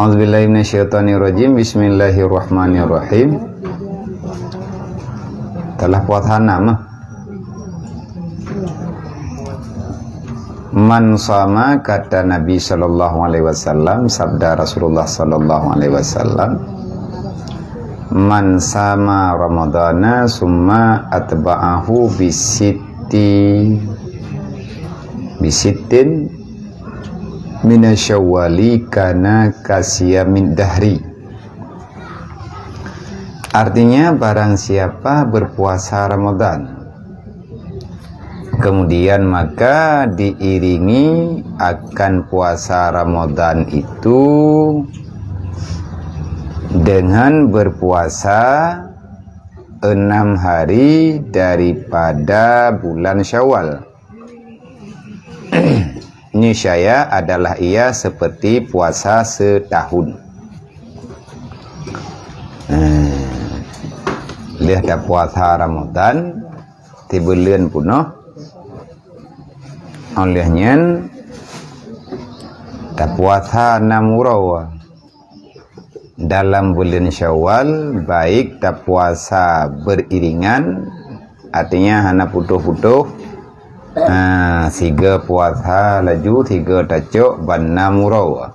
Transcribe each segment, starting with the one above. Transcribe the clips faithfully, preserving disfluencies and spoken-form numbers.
A'udzubillahi minasyaitonirrajim. Bismillahirrahmanirrahim. Telah puasa enam, ah. Man sama, kata Nabi sallallahu alaihi wasallam, sabda Rasulullah sallallahu alaihi wasallam, "Man sama Ramadana summa atba'ahu bisitti, bisittin minasyawwali kana kasiyamin dahri." Artinya, barang siapa berpuasa Ramadan, kemudian maka diiringi akan puasa Ramadan itu dengan berpuasa enam hari daripada bulan Syawal, niscaya adalah ia seperti puasa setahun. Eh, lheueh tapuasa Ramadan, tibuleuen punoh. Oleh nyan, tapuasa enam uroe dalam buleuen Syawal, baik tapuasa beriringan, artinya hana putôh-putôh, ha, siga puasa laju, siga tacok ban enam uroe,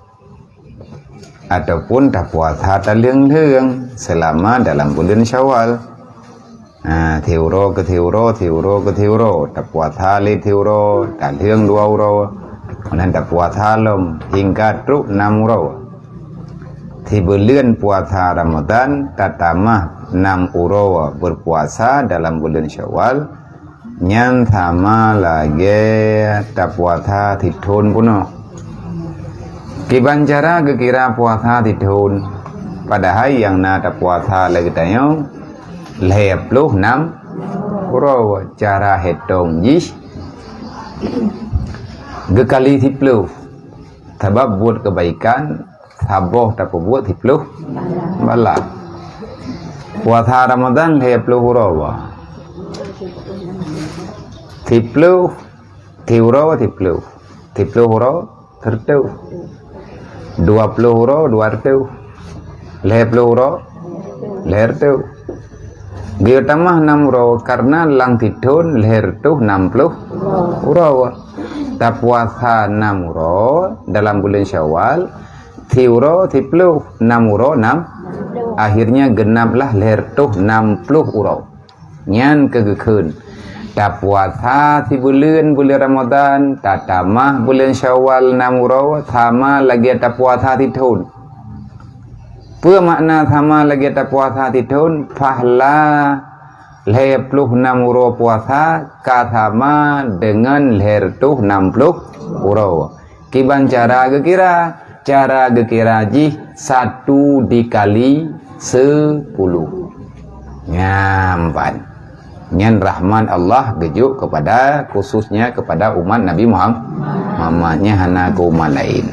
ataupun tapuasa taleueng-leueng selama dalam buleuen Syawal. Ha, siuroe keu siuroe, siuroe keu siuroe, tapuasa lé siuroe, taleueng dua uroe, meunan tapuasa lom hingga trok enam uroe. Sibuleuen puasa Ramadan tatamah enam uroe berpuasa dalam buleuen Syawal, nyan sama lagée tapuasa sithon punoh. Kiban cara geukira puasa sithon, padahai nyang na tapuasa lé geutanyoe lhée ploh nam uroe, cara hitong jih geukali siploh, sabab buet keubaikan saboh tapeubuet siploh bala. Puasa Ramadan lhée ploh uroe, siploh, siuroe siploh, siploh uroe sireutôh, dua ploh uroe dua reutôh, lhée ploh uroe lhée reutôh. Geuyue tamah nam uroe karena lam sithon lhée reutôh nam ploh uroe. Tapuasa nam uroe dalam buleuen Syawal, siuroe siploh, nam uroe nam, akhirnya geunaplah lhée reutôh nam ploh uroe. Nyan keuh geukheun, tapuasa sibuleuen buleuen Ramadan, tatamah buleuen Syawal nam uroe, sama lagée tapuasa sithon. Peue makna sama lagée tapuasa sithon? Pahala lhée ploh nam uroe puasa ka sama deungon lhée reutôh nam ploh uroe. Kiban cara geukira? Cara geukira jih satu dikali sepuluh. Nyan ban. Nyan rahmat Allah geujok kepada, khususnya kepada umat Nabi Muham-, Muhammad, nyan hana keu umat laén.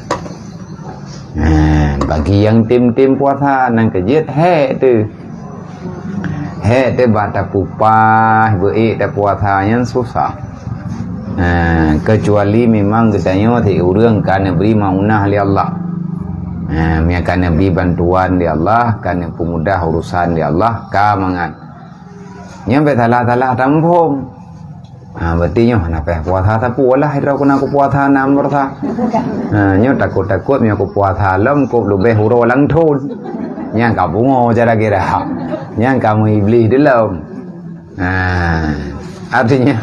Nah, bagi nyang tem-tem puasa, nyan keuh jeuet hék teuh. Hék teuh bak tapupah, beuék tapuasa nyan susah. Nah, kecuali memang geutanyoe si ureuëng ka neubri maunah lé Allah. Nah, meunyo ka neubri bantuan lé Allah, ka neupeumudah urusan lé Allah, ka mangat. Nyan bék salah-salah tamuphom. Ha, berarti nyoe hana payah puasa sapeue lah, droe keunan kupuasa nam puasa. Ha, nyoe takot-takot meunyo kupuasa lom kok leubeh uroe lam thon. Nyan ka pungo cara kira. Nyan ka meu iblih dilom. Ha, artinya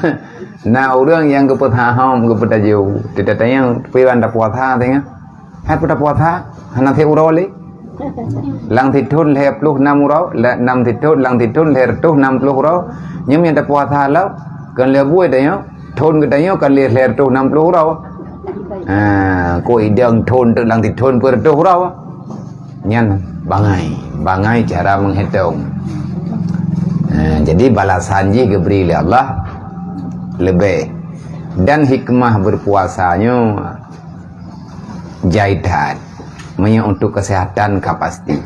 na ureuëng nyang geupeusahom, geupeutajeu, teutatanyong piwan tapuasa teuh nyan. Hai peue tapuasa, hana siuroe lé. Lam sithon lhée ploh nam uroe, la-, nam sithon, lam sithon lhée reutôh nam ploh uroe. Nyoe meunyo tapuasa lom, kon lhée buet tanyoe, thon geutanyoe kon lhée, lhée reutôh nam ploh uroe. Ha, kok idong thon teuk lam sithon peuet reutôh uroe. Nyan bangai, bangai cara meuhitong. Ha, jadi balasan jih geubri lé Allah leubeh. Dan hikmah berpuasa nyoe jai that. Meunyoe untuk kesehatan ka pasti.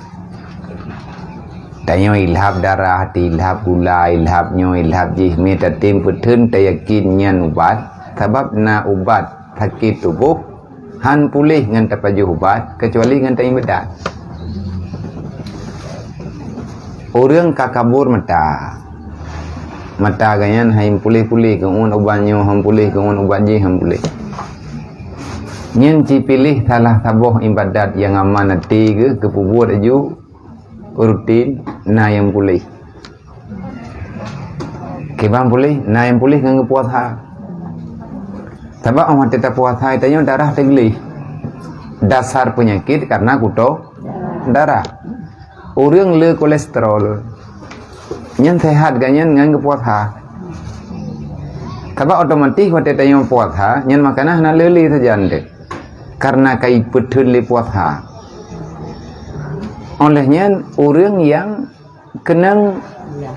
Tanyoe ilhab darah, ilhab gula, ilhab nyoe, ilhab jih, mi tatem peutheun tayakin nyan ubat, sabab na ubat sakét tuboh, Han puléh ngon tapajoh ubat, keucuali ngon taibadat. Ureuëng ka kabur mata. Mata ganyan han puléh-puléh, geuun ubat nyoe han puléh, geuun ubat jih han puléh. Nyan ci piléh salah saboh ibadat nyang aman até geuh, geupeubuet aju rutin, na nyang puléh. Kiban puléh, na nyang puléh ngon geupuasa. Sabab óh watée tapuasa tanyoe darah teugleh. Dasar peunyakét karena kuto darah. Ureuëng le kolesterol, nyan sehat ganyan ngon geupuasa. Sabab otomatis watée tanyoe puasa, nyan makanan hana le-le sajan deh. Karena kai peutheun lé puasa. Oleh nyan, ureuëng nyang keunong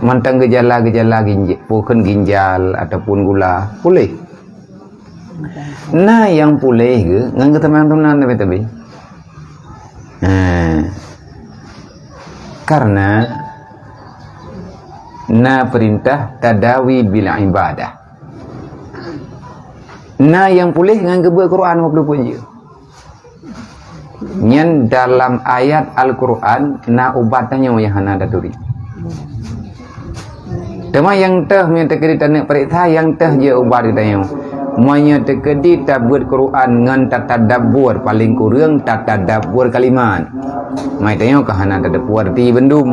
mantong geujala-geujala ginj-, bukon ginjal ataupun gula, puléh. Na nyang puléh geuh ngon geuteumanyong sunan tapi-tapi. Ha. Karena na peurintah tadawi bil ibadah. Na nyang puléh ngon geubeuet Quran dua puluh peuet jeuet. Nyan dalam ayat Al-Quran na ubat tanyoe nyang hana taturi. Teuma nyang teuh meunyoe teukeudi taneuk peuriksa, nyang teuh jeuet ubat geutanyoe. Meunyoe teukeudi tabeuet Quran ngon tatadabbur, paléng kureueng tatadabbur kalimat. Mai tanyoe ka hana tateupeue arti bandum.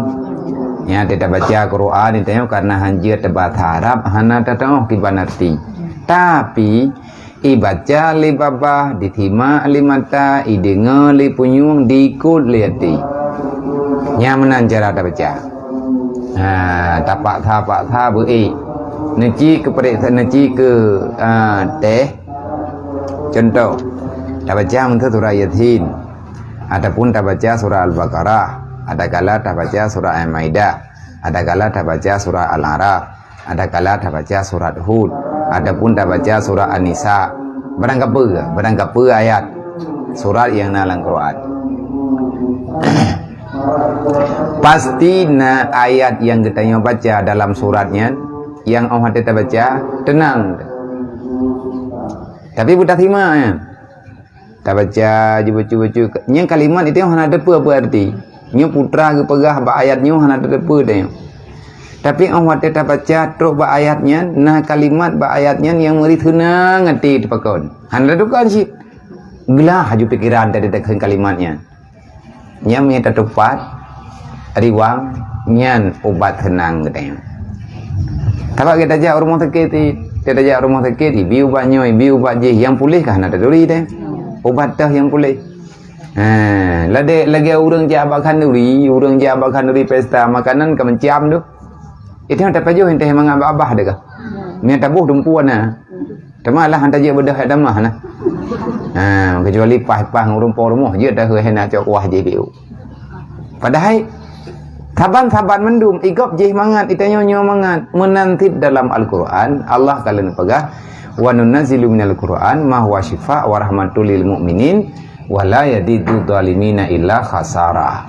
Nyan tabaca Quran tanyoe karena han jeuet tabasa Arab, hana tateuoh kiban arti. Tapi ibaca lé babah, disimak lé mata, ideungoe lé punyueng, diikot lé até. Nyan meunan cara tabaca. Ha, tapaksa-paksa beu-ék. Neuci keu peuriksa, neuci keu, ha, teh. Contoh, tabaca meunteuh surah Yasin, ataupun tabaca surah Al-Baqarah, adakala tabaca surah Al-Maidah, adakala tabaca surah Al-Araf, adakala tabaca surat Hud, ataupun tabaca surat An-Nisa. Barangkapeue, barangkapeue ayat surat nyang na lam Quran. Pasti na ayat nyang geutanyoe baca dalam surat nyan, nyang óh watée tabaca, teunang. Tapi beutasimak nyan. Tabaca, jibaca-baca, nyang kalimat itu hana teupeue peue arti. Nyoe putra geupeugah bak ayat nyoe hana teupeue tanyoe. Tapi óh watée tabaca trok bak ayat nyan, na kalimat bak ayat nyan nyang meuri seunang até teupakon. Hana teutukon cit. Glah aju pikiran tadi takheun kalimat nyan. Nyan meunyoe tatupat riwang, nyan ubat seunang geutanyoe. Sabab geutanyoe tajak u rumoh sakét, tajak u rumoh sakét, ibi ubat nyoe, ibi ubat jih, nyang puléh ka hana taturi teh. Ubat teuh nyang puléh. Ha, lagée, lagée ureuëng jak bak khanduri, ureuëng jak bak khanduri pesta, makanan ka meucam tu. Itu nyang tapajoh nyang teuh mangat bak babah deh kah. Meunyoe taboh dumpeue na. Teuma lah han tajak beudoh jak tamah na. Ha, kecuali paih-paih ngon rumpok rumoh jeuet dah hana cok kuah jih biu. Padahai saban-saban mandum, igop jih mangat, itanyoe nyoe mangat. Meunan cit dalam Al-Quran, Allah ka lheueh peugah, "Wa nunazzilu minal Qur'an ma huwa syifa wa rahmatul lil mu'minin wa la yazidu zalimina illa khasara."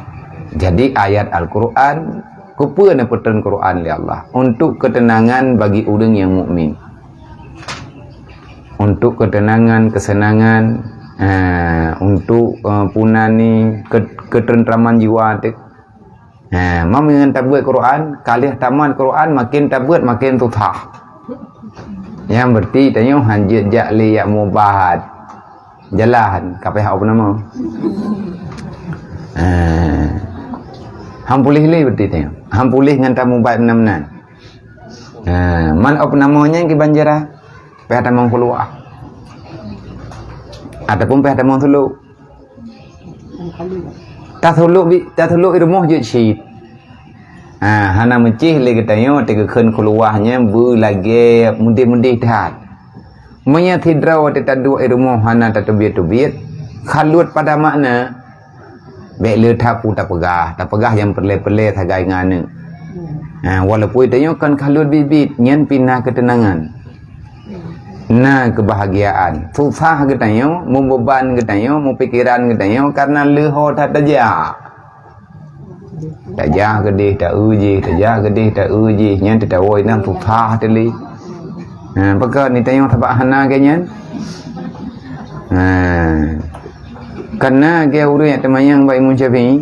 Jadi ayat Al-Quran, keupeue neupeutrön Quran lé Allah? Untuk keuteunangan bagi ureuëng nyang mukmin. Untuk keuteunangan, keuseunangan, eh, untuk, eh, punani, ke-, keuteuntraman jiwa teuh. Ha, meunyoe tabeuet Quran, ka lheueh tamat Quran, makin tabeuet makin susah. Nyang berarti tanyoe han jeuet jak lé jak mubat. Jalan, ka payah opname. Ha. Han puléh lé berarti tanyoe. Han puléh ngon tamubat meunan-meunan. Ha, man opname nyan kiban cara, payah tamong keuluwa. Ataupun payah tamong suluk. Tasuluk bi-, tasuluk i rumoh jeuet cit. Ha, hana meucih lé geutanyoe teugeukheun keuluwa nyan beulagée mudeh-mudeh that. Meunyoe sidroe teuh taduek i rumoh hana tateubiet-teubiet, khaluet pada makna. Bék le that peue tapeugah, tapeugah nyang peureulée-peureulée sagai ngon aneuk. Ha, walaupun tanyoe kon khaluet biet-biet, nyan pih na keuteunangan. Na keubahagiaan. Susah geutanyoe, meubeban geutanyoe, meupikiran geutanyoe, karena leuho that tajak. Tajak keudeh, ta-eu jih, tajak keudeh, ta-eu jih. Nyan teuh tawoe inong susah teuh lé. Ha, pakon tanyoe sabab hana keu nyan? Ha. Karena ke ureuëng nyang teumanyong bak Imam Syafi'i,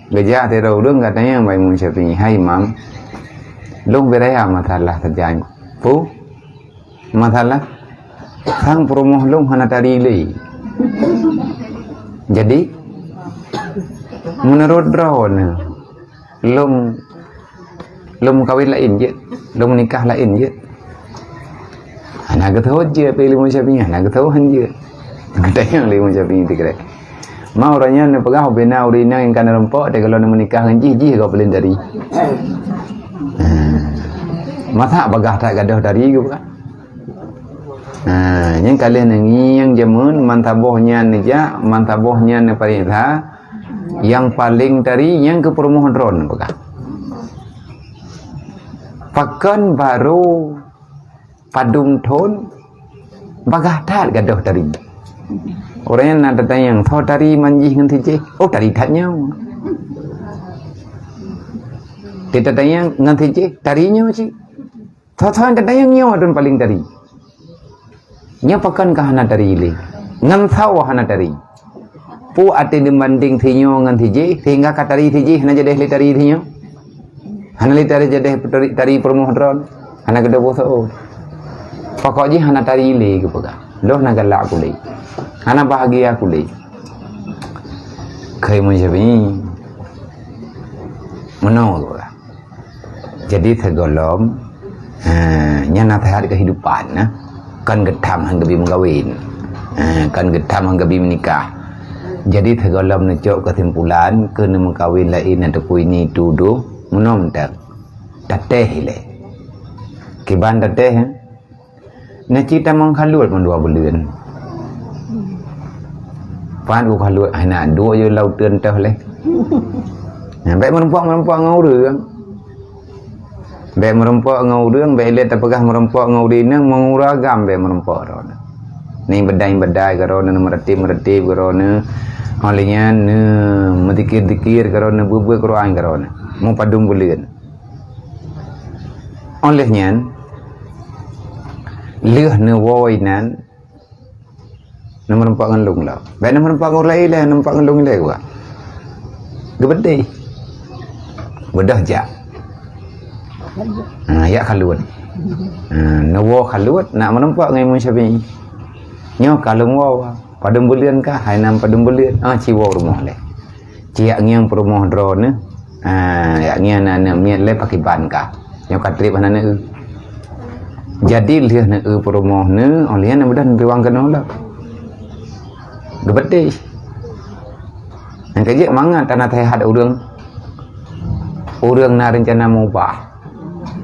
geujak sidroe ureuëng ka tanyong bak Imam Syafi'i, "Hai Imam, lôn beu raya masalah sajan." Pu? Masalah, sang peurumoh lôn hana tari lé. Jadi, meunurot droeneuh, lôn, lôn meukawen laén jeuet, lôn meunikah laén jeuet. Hana geuteuôt jeuet, pi lé Imam Syafi'i, hana geuteuôt han jeuet. Geutanyong lé Imam Syafi'i teukrek. Ma ureuëng nyan neupeugah ubena ureuëng inong nyang ka neureumpok, teuka lôn meunikah ngon jih, jih gob paleng tari. Ha. Masa bagah that gadôh tari geupeugah. Ha, nyang ka lheueh neungieng jameun, man saboh nyan neujak, man saboh nyan neupareksa, nyang paleng tari nyang keu peurumoh droeneuh peugah. Pakon barô padum thon bagah that gadôh tari. Ureuëng nyan na tatanyong, "Soe tari man jih ngon si jéh?" "Oh, tari that nyoe." Tatanyong ngon si jéh, "Tari nyoe cit." Soe-soe nyang tatanyong nyoe droen paleng tari. Nyoe pakon ka hana tari lé? Ngon soe hana tari? Peue até neubandeng si nyoe ngon si jéh, sehingga ka tari si jéh hana jadeh lé tari si nyoe? Hana lé tari jadeh tari, tari peurumoh droen? Hana keudeh boh soe? Pokok jih hana tari lé geupeugah. Lôn hana galak kulé. Hana bahagia kulé. Keu Imam Syafi'i. Meunoe geupeugah. Jadi sigohlom, ha, nyan naseuhat keuhidupan, nah. Kon geutham han geubi meukawen. Ha, kon geutham han geubi meunikah. Jadi sigohlom neucok keusimpulan, keu neumeukawen laén ataupun ini itu dum, meunoe mantong. Tatéh ilée. Kiban tatéh, ha? Na cit tamong khaluet mandua buleuen. Pat u khaluet, hana duek je lam uteuen toh lé. Nah, bék meurumpok-meurumpok ngon ureuëng. Bék meurumpok ngon ureuëng, bék ilée tapeugah meurumpok ngon ureuëng inong, meunurot agam bék meurumpok droeneuh. Ni beudai-beudai keu droeneuh, meureuteb-meureuteb keu droeneuh. Óh lheueh nyan, neumeuzikir-zikir keu droeneuh, beuet-beuet Quran keu droeneuh. Mupadum buleuen. Óh lheueh nyan, lheueh neuwoe inan, neumeurumpok ngon lôn lom. Bék neumeurumpok ngon ureuëng laén lé, neumeurumpok ngon lôn ilée geuh. Geubeudôh. Beudôh jak. Ha, jak khaluet. Ha, neuwoe khaluet, nak meurumpok ngon Imam Syafi'i. Nyoe ka lôn woe, padum buleuen kah? Hai nam padum buleuen. Ah, ci woe rumoh lé. Ci jak ngieng peurumoh droeneuh. Ah, jak ngieng aneuk miet lé pakriban kah. Nyoe ka treb hana neueu. Jadi lheueh neueu peurumoh neuh, óh lheueh nyan mudah neutuwang keunoe lom. Geubeudôh. Nyang keujeuet mangat tanaseuhat ureuëng. Ureuëng na reuncana meubah.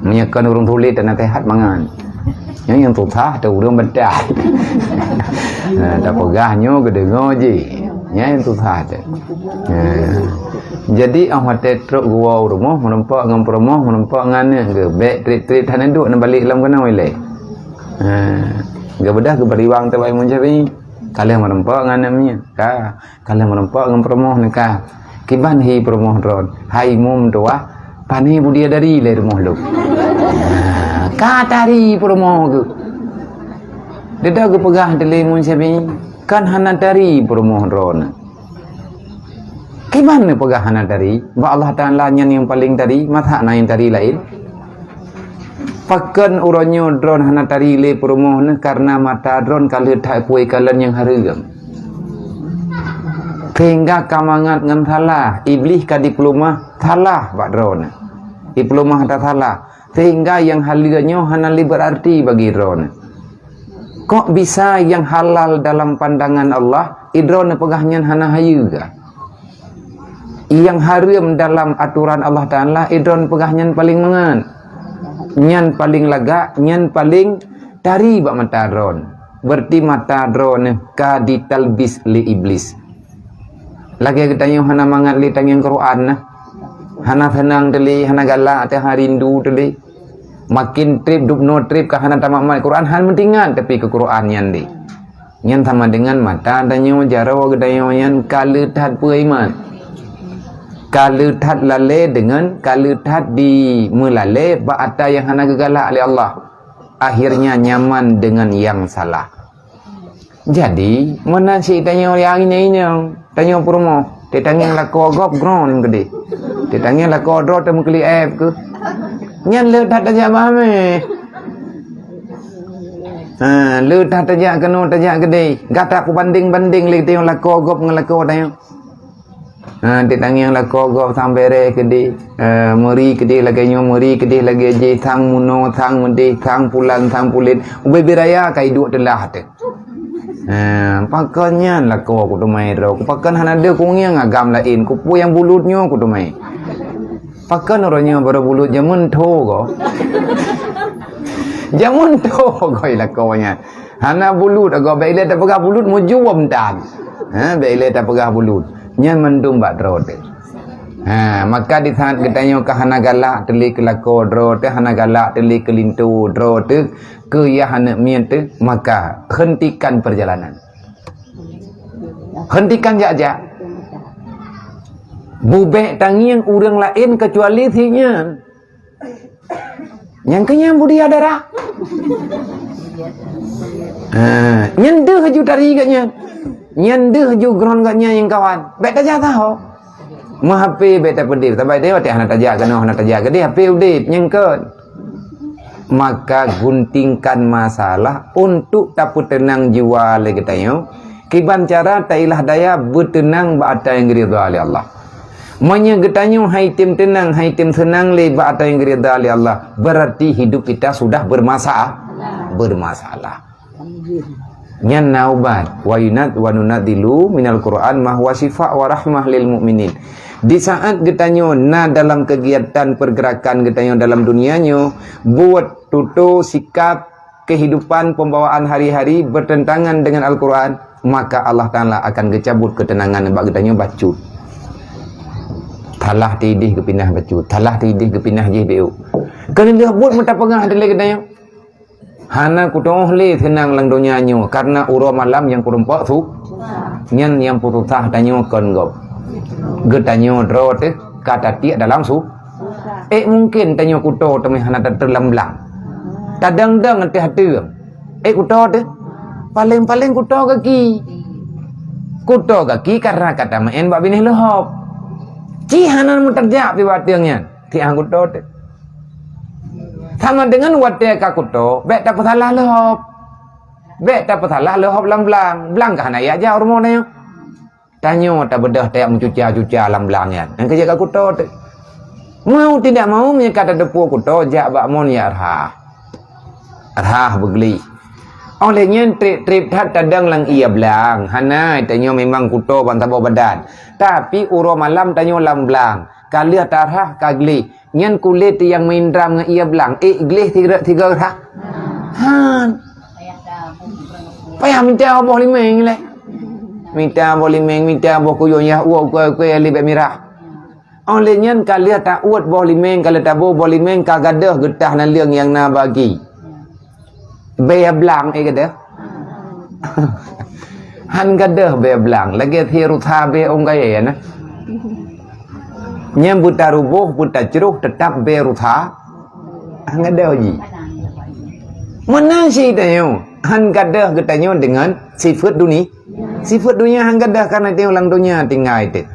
Meunyoe kon ureuëng tuléh tanaseuhat mangat. Nyoe nyang susah teuh ureuëng bantah. Nah, tapeugah nyoe geudeungoe jih. Nyan nyang susah teuh. Nah. Jadi óh watée trok geuwoe u rumoh, meurumpok ngon peurumoh, meurumpok ngon aneuk geuh. Bék treb-treb hana duek neubalek lom keunoe ilée. Nah. Geubeudôh geubri wang teuh bak Imam Syafi'i. Ka lheueh meurumpok ngon aneuk miet. Ka. Ka lheueh meurumpok ngon peurumoh neuh ka. Kiban hi peurumoh droen. Hai mum tuah, pane budiadari lé rumoh lôn. Nah, ka tari peurumoh geuh. Deungon geupeugah teuh lé Imam Syafi'i, kan hana tari peurumoh droeneuh. Kiban neupeugah hana tari? Bak Allah Taala nyan nyang paleng tari, masa na nyang tari laén? Pakon uroe nyoe droen hana tari lé peurumoh neuh, kareuna mata droen ka lheueh that peue kalon nyang hareuem. Sehingga ka mangat ngon salah, Iblih ka jipeuleumah salah bak droeneuh. Jipeuleumah ata salah, sehingga nyang haleue nyoe hana lé beurarti bagi droeneuh. Kok bisa nyang halal dalam pandangan Allah, droeneuh peugah nyan hana hayeue? Nyang hareuem dalam atoran Allah Taala, droeneuh peugah nyan paleng mangat. Nyan paleng lagak, nyan paleng tari bak mata droen. Berarti mata droeneuh ka jitalbis lé Iblih. Lagée geutanyoe hana mangat lé tangieng Quran nah. Hana seunang teuh lé, hana galak teuh, hana rindu teuh lé. Makin treb dubnoe treb ka hana tamat-mat Quran, hana meutingat tapi keu Quran nyan lé. Nyan sama dengan mata tanyoe jaroe geutanyoe nyan ka leutat peue iman. Ka leutat lalée deungon ka leutat dimeulalée bak ata nyang hana geugalak lé Allah. Akhirnya nyaman dengan nyang salah. Jadi, meunan cit tanyoe nyang inong-inong, tanyoe peurumoh, teutangieng lakoe gob groen keudeh. Teutangieng lakoe droe teumeukeulieb keuh. Nyan le that tajak bak amé. Ha, le that tajak keunoe tajak keudeh. Gata kubandeng-bandeng lé tanyoe lakoe gob ngon lakoe tanyoe. Ha, teutangieng lakoe gob sang bèrèe keudeh, eh, meuri keudeh lagèe nyoe, meuri keudeh lagèe jéh, sang meunoe, sang meudeh, sang pulan, sang pulen. Ubé-bé raya ka iduek teulah teuh. Ha, pakon nyan lakoe kuteumé droe. Pakon hana deuh kungieng agam laén. Kupeue nyang bulut nyoe kuteumé. Pakon uroe nyoe barô bulut jameun tho goe. Jameun tho goe lakoe nyan. Hana bulut, agoe bèk ilèe tapeugah bulut mujom tan. Ha, bèk ilèe tapeugah bulut. Nyan mandum bak droe teuh. Ha, maka di saat geutanyoe ka hana galak teuh lé keu lakoe droe teuh, hana galak teuh lé keu linto droe teuh, keu yah aneuk miet teuh, maka hentikan perjalanan. Hentikan jak-jak. Bubèk tangieng ureueng laén keucuali si nyan. Nyang keu nyan budi darah. Ha, nyan deuh ju tari geuh nyan. Nyan deuh ju groen geuh nyan nyang kawan. Bèk tajak saho. Meuhapé bèk tapeudeh. Sabai deh watèe hana tajak keunoe, hana tajak keudeh, hapé udeb nyang kon. Maka guntingkan masalah untuk tapeuteunang jiwa lé geutanyoe. Kiban cara tailah daya beuteunang bak atra nyang geuridha lé Allah. Meunyoe geutanyoe hai tem teunang, hai tem seunang lé bak atra nyang geuridha lé Allah, berarti hidup kita sudah bermasa-, bermasalah. Nyan na ubat. Wa yunat-, wa nunazzilu minal Qur'an ma huwa syifa wa rahmah lil mu'minin. Di saat geutanyoe na dalam kegiatan pergerakan geutanyoe dalam dunia nyoe, buet tutoe sikap kehidupan pembawaan hari-hari bertentangan dengan Al-Quran, maka Allah Taala akan geucabut keuteunangan bak geutanyoe bacut. Salah tideh geupinah bacut, salah tideh geupinah jih biu. Keuneuk lheueh buet meutapeugah dilèe geutanyoe. Hana kutoh lé seunang lam donya nyoe karena uroe malam nyang kurumpok su. Nyan nyang peususah tanyoe kon gob. Geutanyoe droe teuh ka tatiek dalam su. Ék mungken tanyoe kuto teumé hana tateulam blang. Tadang-dang teuh ateueng. Ék kuto teuh. Paleng-paleng kuto gaki. Kuto gaki karena ka tameu'en bak binéh leuhop. Ci hana meuteujak pi bak ateueng nyan. Tiang kuto teuh. Sama dengan watèe ka kuto, bèk tapeusalah leuhop. Bèk tapeusalah leuhop lam blang. Blang ka hana jak-jak rumoh tanyoe. Tanyoe tabeudôh tajak meucuca-cuca lam blang nyan. Nyang keujeuet ka kuto teuh. Mau tidak mau, meunyoe ka tateupeue kuto, jak bak mon ya rhah. Rhah beugleh. Óh lheueh nyan trép-trép that tadong lam ié blang. Hana, tanyoe memang kuto ban saboh badan. Tapi uroe malam tanyoe lam blang. Ka lheueh tarhah ka gleh. Nyan kulét nyang meindram ngon ié blang, ék gleh sigoe-sigoe rhah. Han. Payah mita boh limeng lé. Mita boh limeng, mita boh kuyong yah uwoe ukui-ukui lé bèk mirah. Óh lheueh nyan ka lheueh tauet boh limeng, ka lheueh taboh boh limeng, ka gadôh geutah naleueng nyang na bagi. Bèe blang, eh, gadôh. Han gadôh bèe blang, lagèe thie rusa bèe ôn kayèe na. Nyang beutaruboh, beutacroh, teutap bèe rusa. Han gadôh jih. Meunan cit tanyoe, han gadôh geutanyoe deungon sifeuet duni-, sifeuet dunia han gadôh, karena tanyoe lam donya tinggai teuh.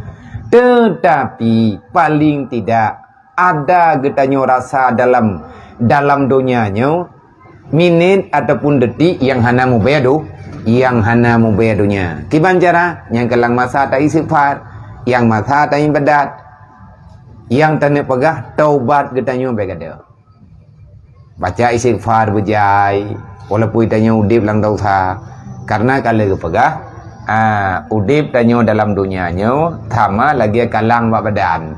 Teutapi, paling tidak, ada geutanyoe rasa dalam, dalam donya nyoe, minét ataupun detik nyang hana mubèe do-, nyang hana mubèe donya. Kiban cara? Nyang keulang masa taistighfar, nyang masa taibadat, nyang taneuk peugah taubat geutanyoe bèe gadôh. Baca istighfar beujai, walaupun tanyoe udép lam dosa. Karena ka lheueh geupeugah, ah, udép tanyoe dalam donya nyoe sama lagèe kalang bak badan.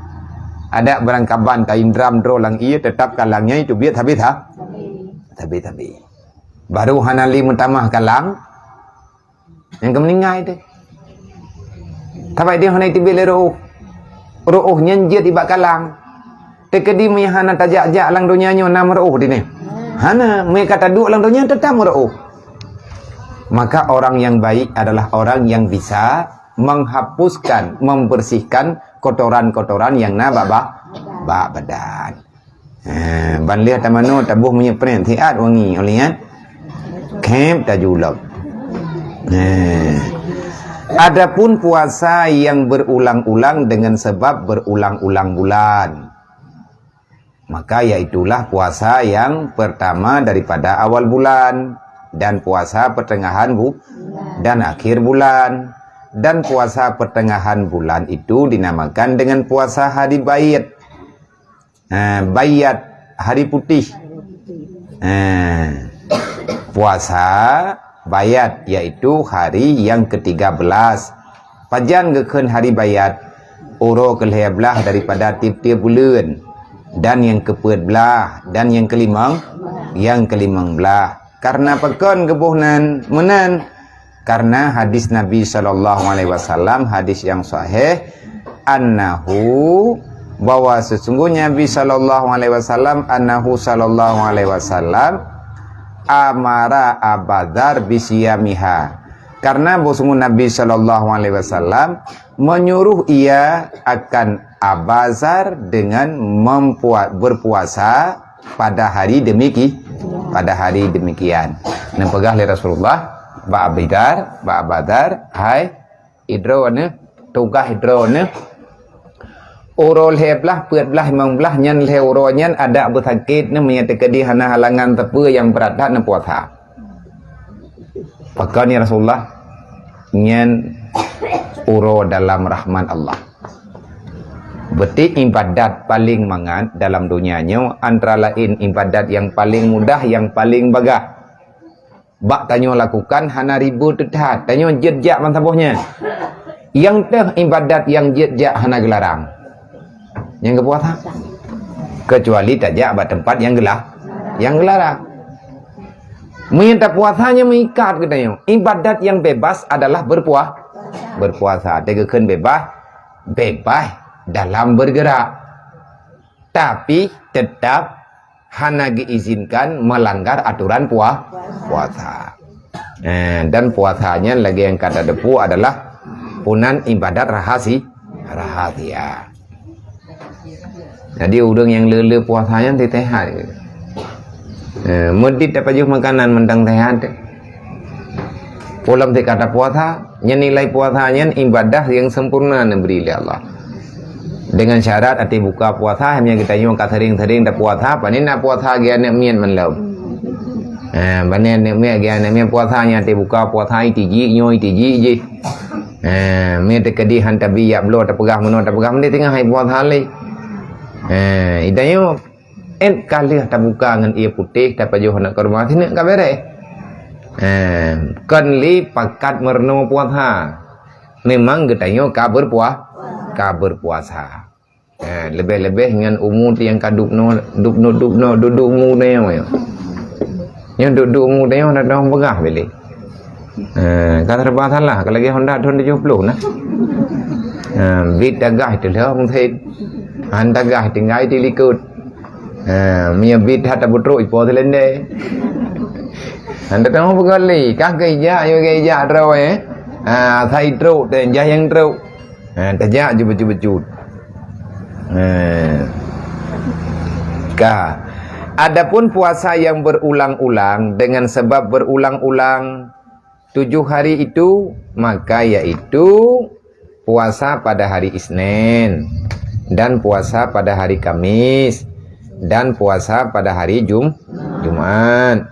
Adak barangkaban taindram droe lam ié, teutap kalang nyan teubiet habéh ha? Habéh-habéh. Baru hana lé meutamah kalang, nyang ka meuninggai teuh. Sabai deh hana teubiet lé reuôh. Reuôh nyan jeuet ibak kalang. Teukeudi meunyo hana tajak-jak lam donya nyoe na meureuôh deh nyoe. Hana, meunyo ka taduek lam donya teutap meureuôh. Maka orang yang baik adalah orang yang bisa menghapuskan, membersihkan kotoran-kotoran yang na bak, bak, bak badan. Ha, ban lheueh tamanoe taboh minyeuk preh siat wangi, óh lheueh nyan khép tajulop. Nah, adapun puasa yang berulang-ulang dengan sebab berulang-ulang bulan, maka yaitulah puasa yang pertama daripada awal bulan, dan puasa pertengahan bu-, dan akhir bulan. Dan puasa pertengahan bulan itu dinamakan dengan puasa hari Baid. Ha, Baid, hari putih. Ha, puasa Baid, yaitu hari yang ketiga belas. Pajan geukheun hari Baid? Uroe keulhèe blaih daripada tiep-tiep buleuen, dan nyang keupeuet blaih, dan nyang keulimong, nyang keulimong blaih. Karena pakon geuboh nan meunan? Karena hadis Nabi sallallahu alaihi wasallam, hadis yang sahih, annahu, bahwa sesungguhnya Nabi sallallahu alaihi wasallam, annahu sallallahu alaihi wasallam, amara Abadzar bisiyamiha. Karena bahwa sungguh Nabi sallallahu alaihi wasallam menyuruh ia akan Abadzar dengan mempua-, berpuasa pada hari demiki-, pada hari demikian. Neupeugah lé Rasulullah bak Abadzar, bak Abadzar, "Hai, idroe neuh, tugaih idroe neuh. Uroe lhèe blaih, peuet blaih, limong blaih, nyan lhèe uroe nyan adak beusakét neuh, meunyo teukeudi hana halangan sapeue nyang brat that neupuasa." "Pakon ya Rasulullah?" "Nyan uroe dalam rahmat Allah." Berarti ibadat paling mangat dalam dunia nyoe antara lain ibadat yang paling mudah, yang paling bagah. Bak tanyoe lakukan hana ribot teuh that, tanyoe jeuet jak meusaboh nyan. Nyang teuh ibadat nyang jeuet jak hana geularang. Nyang geupuasa. Kecuali tajak bak teumpat nyang geulah-, nyang geularang. Meunyo tapuasa nyan meuikat geutanyoe. Ibadat nyang bebas adalah berpua-, berpuasa. Teukheun bebas, bebas dalam bergerak. Tapi tetap hana geuizinkan melanggar aturan pua-, puasa. Eh, dan puasa nyan lagèe nyang ka tateupeue adalah punan ibadat rahasi-, rahasia. Jadi ureueng nyang le-le puasa nyan teuh sehat. Eh, meudit tapajoh makanan mantong sehat. Pulang teuka tapuasa, nyan nilai puasa nyan ibadah nyang sempurna neubri lé Allah. Dengan syarat até buka puasa, meunyo geutanyoe ka sering-sering tapuasa, pane na puasa geuh aneuk miet mandum. Ha, pane aneuk miet geuh aneuk miet puasa nyan até buka puasa itiji nyoe itiji jih. Ha, meunyo teukeudi han tabi jak bloe tapeugah meunoe tapeugah meunoe teungoh hai puasa lé. Ha, geutanyoe Ét ka lheueh tabuka ngon ié putéh, tapajoh aneuk keurma sineuk ka bèrèh. Eh, kon lé pakat meurunoe puasa. Memang geutanyoe ka beurpua-, ka beurpuasa. Eh, leubeh-leubeh ngon umu nyang ka dubnoe, dubnoe, dubnoe, duek-duek umu nyoe. Nyoe duek-duek umu nyoe na dong peugah bilé. Eh, ka serba salah, ka lagèe Honda thôn tujoh ploh na. Eh, bit tagah teulheueh meusén. Han tagah tinggai di likot. Eh, meunyo bit that tapeutrok ipo seulendé. Han tateupeue peugah lé, ka geujak, yo geujak droe, eh. Ah, sai trok teuh, jah nyang trok. Eh, tajak ju bacut-bacut. Eh. Ka. Adapun puasa yang berulang-ulang dengan sebab berulang-ulang tujuh hari itu, maka yaitu puasa pada hari Isnin dan puasa pada hari Kamis dan puasa pada hari Jum-, Jumat,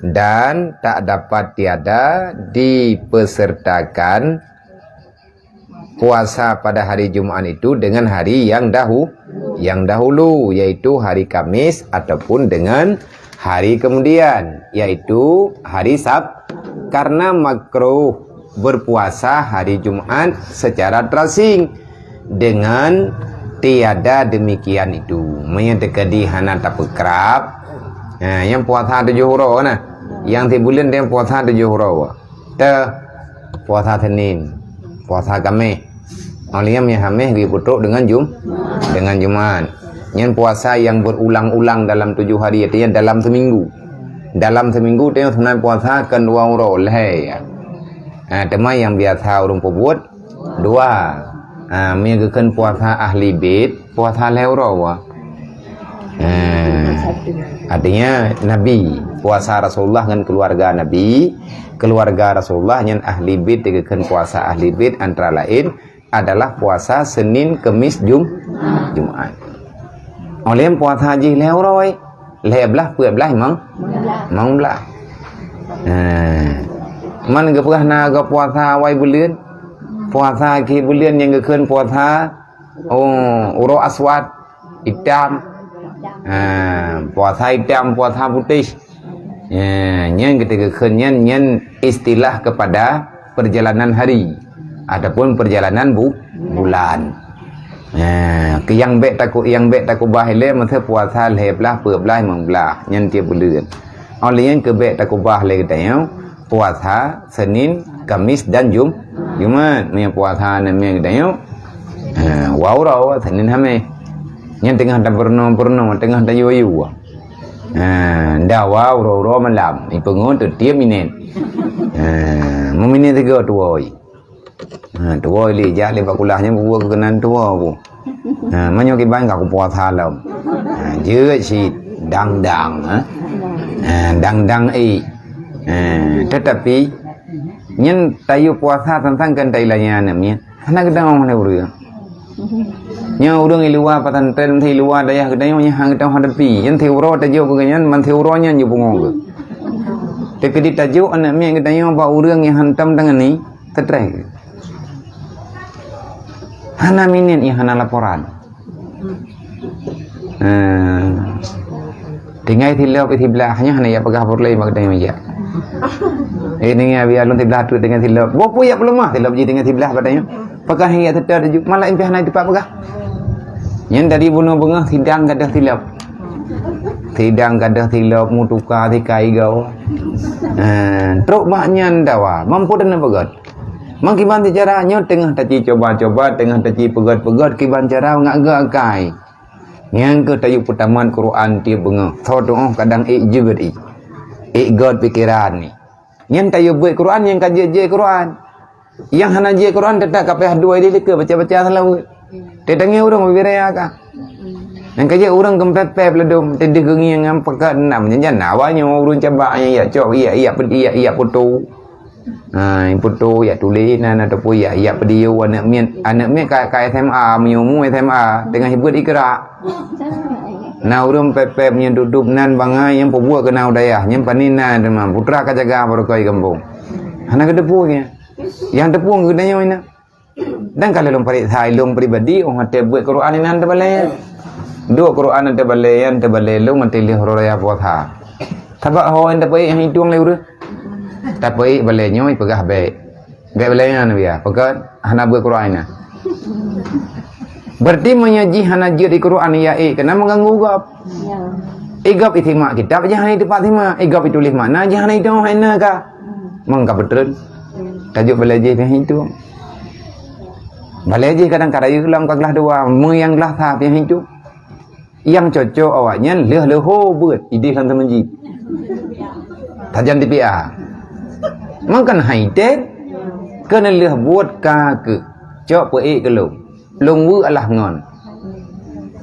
dan tak dapat tiada dipesertakan puasa pada hari Jumat itu dengan hari yang dahu-, yang dahulu, yaitu hari Kamis ataupun dengan hari kemudian, yaitu hari Sab-, karena makruh berpuasa hari Jumat secara terasing dengan tiada demikian itu. Meunyo teukeudi hana tapeukrab, ha, nyang puasa tujoh uroe na. Nyang sibuleuen nyang puasa tujoh uroe. Teuh, puasa Senin, puasa Kamis. Óh lheueh nyan Hamis geupeutrok deungon Jum-, deungon Jumat. Nyan puasa yang berulang-ulang dalam tujuh hari, artinya dalam seminggu. Dalam seminggu teuh seunang puasa kon dua uroe lhèe. Ha, teuma nyang biasa ureueng peubuet dua. Ha, meunyo geukheun puasa ahli bait, puasa lhèe uroe. Ha, artinya Nabi. Puasa Rasulullah ngon keluarga Nabi, keluarga Rasulullah nyan ahli bait, geukheun puasa ahli bait antara laén adalah puasa Senin, Kemis, Jum-, Jumat. Óh lheueh puasa jih lhée uroe, lhée blaih, peuet blaih, limong, limong blaih. Nah, man geupeugah na geu puasa awai buleuen, puasa akhé buleuen nyang geukheun puasa, oh, uroe aswad, itam. Ha, puasa itam, puasa putéh. Ya, nyan geuteuka kheun nyan, nyan istilah kepada perjalanan hari ataupun perjalanan bu-, bulan. Ya, keu nyang bék taku-, nyang bék takubah ilée masa puasa lhée blaih, peuet blaih, limong blaih, nyan tiep buleuen. Óh lheueh nyan keu bék takubah lé geutanyoe puasa Senin, Kamis dan Jum-, Jumat. Meunyoe puasa namiet geutanyoe, ha, wa uroe, Senin, Hameh. Nyan teungoh tapeurunoe-peurunoe, teungoh tayue-yue. Ha, dawa uroe-uroe malam, ipeungon teutiep minét. Ha, meuminét tiga tuwoi. Ha, tuwoi lé, jak lé bak kulah nyan bubuet keunan tuwoi bu. Ha, meunyoe kiban ka kupuasa lom. Ha, jeuet cit dang-dang, ha. Ha, dang-dang ék. Ha, tetapi nyan tayue puasa tantang kan tailanya aneuk miet. Hana geutanyoe hana ureueng. Nyoe ureueng i luwa pesantren, i luwa dayah geutanyoe nyan hana geutanyoe hadepi. Nyan siuroe tajok keu nyan, man siuroe nyan jeuet pungo geuh. Teukeudi tajok aneuk miet geutanyoe bak ureueng nyang hantom tangani, stres. Hana minét nyang hana laporan. Hmm. Tinggai silop siblah nyan hana jak peugah peureulée bak geutanyoe jak. Eh, tinggai biar lôn siblah tu tinggai silop. Boh peue jak peuleumah silop jih tinggai siblah bak geutanyoe. Peugah nyang jak seutôt ju, malah impih hana teupeu peugah. Nyan tadi bunoe beungoh sidang gadoh silop. Sidang gadoh silop, meutuka sikai goe. Ha, trok bak nyan dawa, mampu dan peugah. Meukiban cara nyoe teungoh taci coba-coba, teungoh taci peugét-peugét kiban cara ngat geu akai. Nyang keuh tayue peutamat Quran tiep beungoh. Soe tuoh kadang ék jeuet i. Ék gét pikeran ni. Nyan tayue beuet Quran nyang ka jeuet-jeuet Quran. Nyang hana jeuet Quran teutap ka payah dua di likeue baca-baca seulaweuet. Teutanggai ureueng bibiraya ka. Nyang ka jeuet ureueng keumpép-pép ladom, teudeh geungieng ngon peugét nam. Nyan awai nyoe ureueng cabak nyang yak cok, yak, yak, yak, yak putu. Ha, nyang putu yak tuléh nan ataupun yak, yak peudiyeu aneuk miet. Aneuk miet ka, ka S M A, meunyoe mu S M A, teungoh hibuet ikra. Na ureueng pép-pép nyang dudup nan bangai nyang peubuet keu na u dayah, nyang pané na teuma putra ka jaga baroe keu gampông. Hana geuteupeue nyan. Nyang teupeue geutanyoe na. Dan ka lôn pareksa ilôn pribadi, oh watée beuet Quran inan teubalée. Duek Quran teubalée, inan teubalée lôn watée lheueh uroe raya puasa. Sabab ho nyang tapeuék nyang itueng lé ureueng. Tapeuék balée nyoe peugah bék. Bék balée nyan biya, peugah hana beuet Quran inan. Berarti meunyoe jih hana jeuet di Quran ya ék, keunan meuganggu gob. Ya. Igop isimak kitab, jih hana iteupat simak. Igop ituléh makna, jih hana itueng makna ka. Meuka beutreun. Tajok balée jih piah itu. Balée jih kadang ka rayeuk lom ka glah dua, meuyang glah sa piah itu. Nyang cocok awaknyan lheueh leuho beuet idéh lam teumeuji. Tajan di P A. Meukan hai tét, keuneulheueh buet ka keuh. Cok peuék keu lôn. Lôn weuek alah ngon.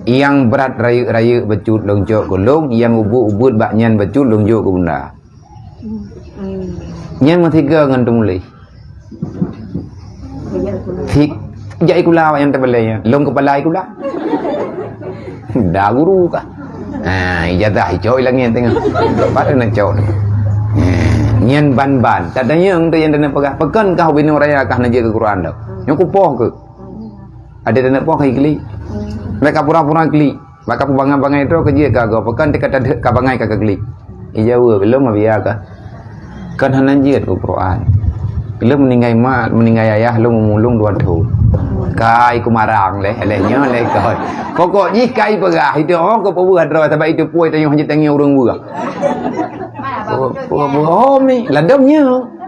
Nyang brat rayeuk-rayeuk bacut lôn cok keu lôn, nyang ubeuet-ubeuet bak nyan bacut lôn jok keu bunda. Nyan meusigoe ngon teumuléh. Si, jak ikula awak nyang teubalée nyan. Lôn keupala ikula. Da guru kah? Ha, ijazah icok i langét teungoh. Pat na cok. Ha, nyan ban-ban. Tatanyong tu nyang dana peugah, "Pakon kah ubinoe raya kah na jeuet keu Quran tu?" Nyoe kupoh keuh. Ada dana poh kai klik. Mereka pura-pura klik. Baka peubangai-bangai droe keu jeuet ka goe, pakon teuka tadeuek ka bangai ka klik. Ijaweueb, "Lôn meubia ka. Kon hana jeuet keu Quran. Lôn meuninggai mak, meuninggai ayah lôn umur lôn dua thon." Kai kumarang lé, lé nyoe lé kon. Pokok jih kai peugah, itu oh keu peubuet droe sabab itu puih tanyoe hana tangieng ureueng buah. Peubuah mi, ladom nyoe.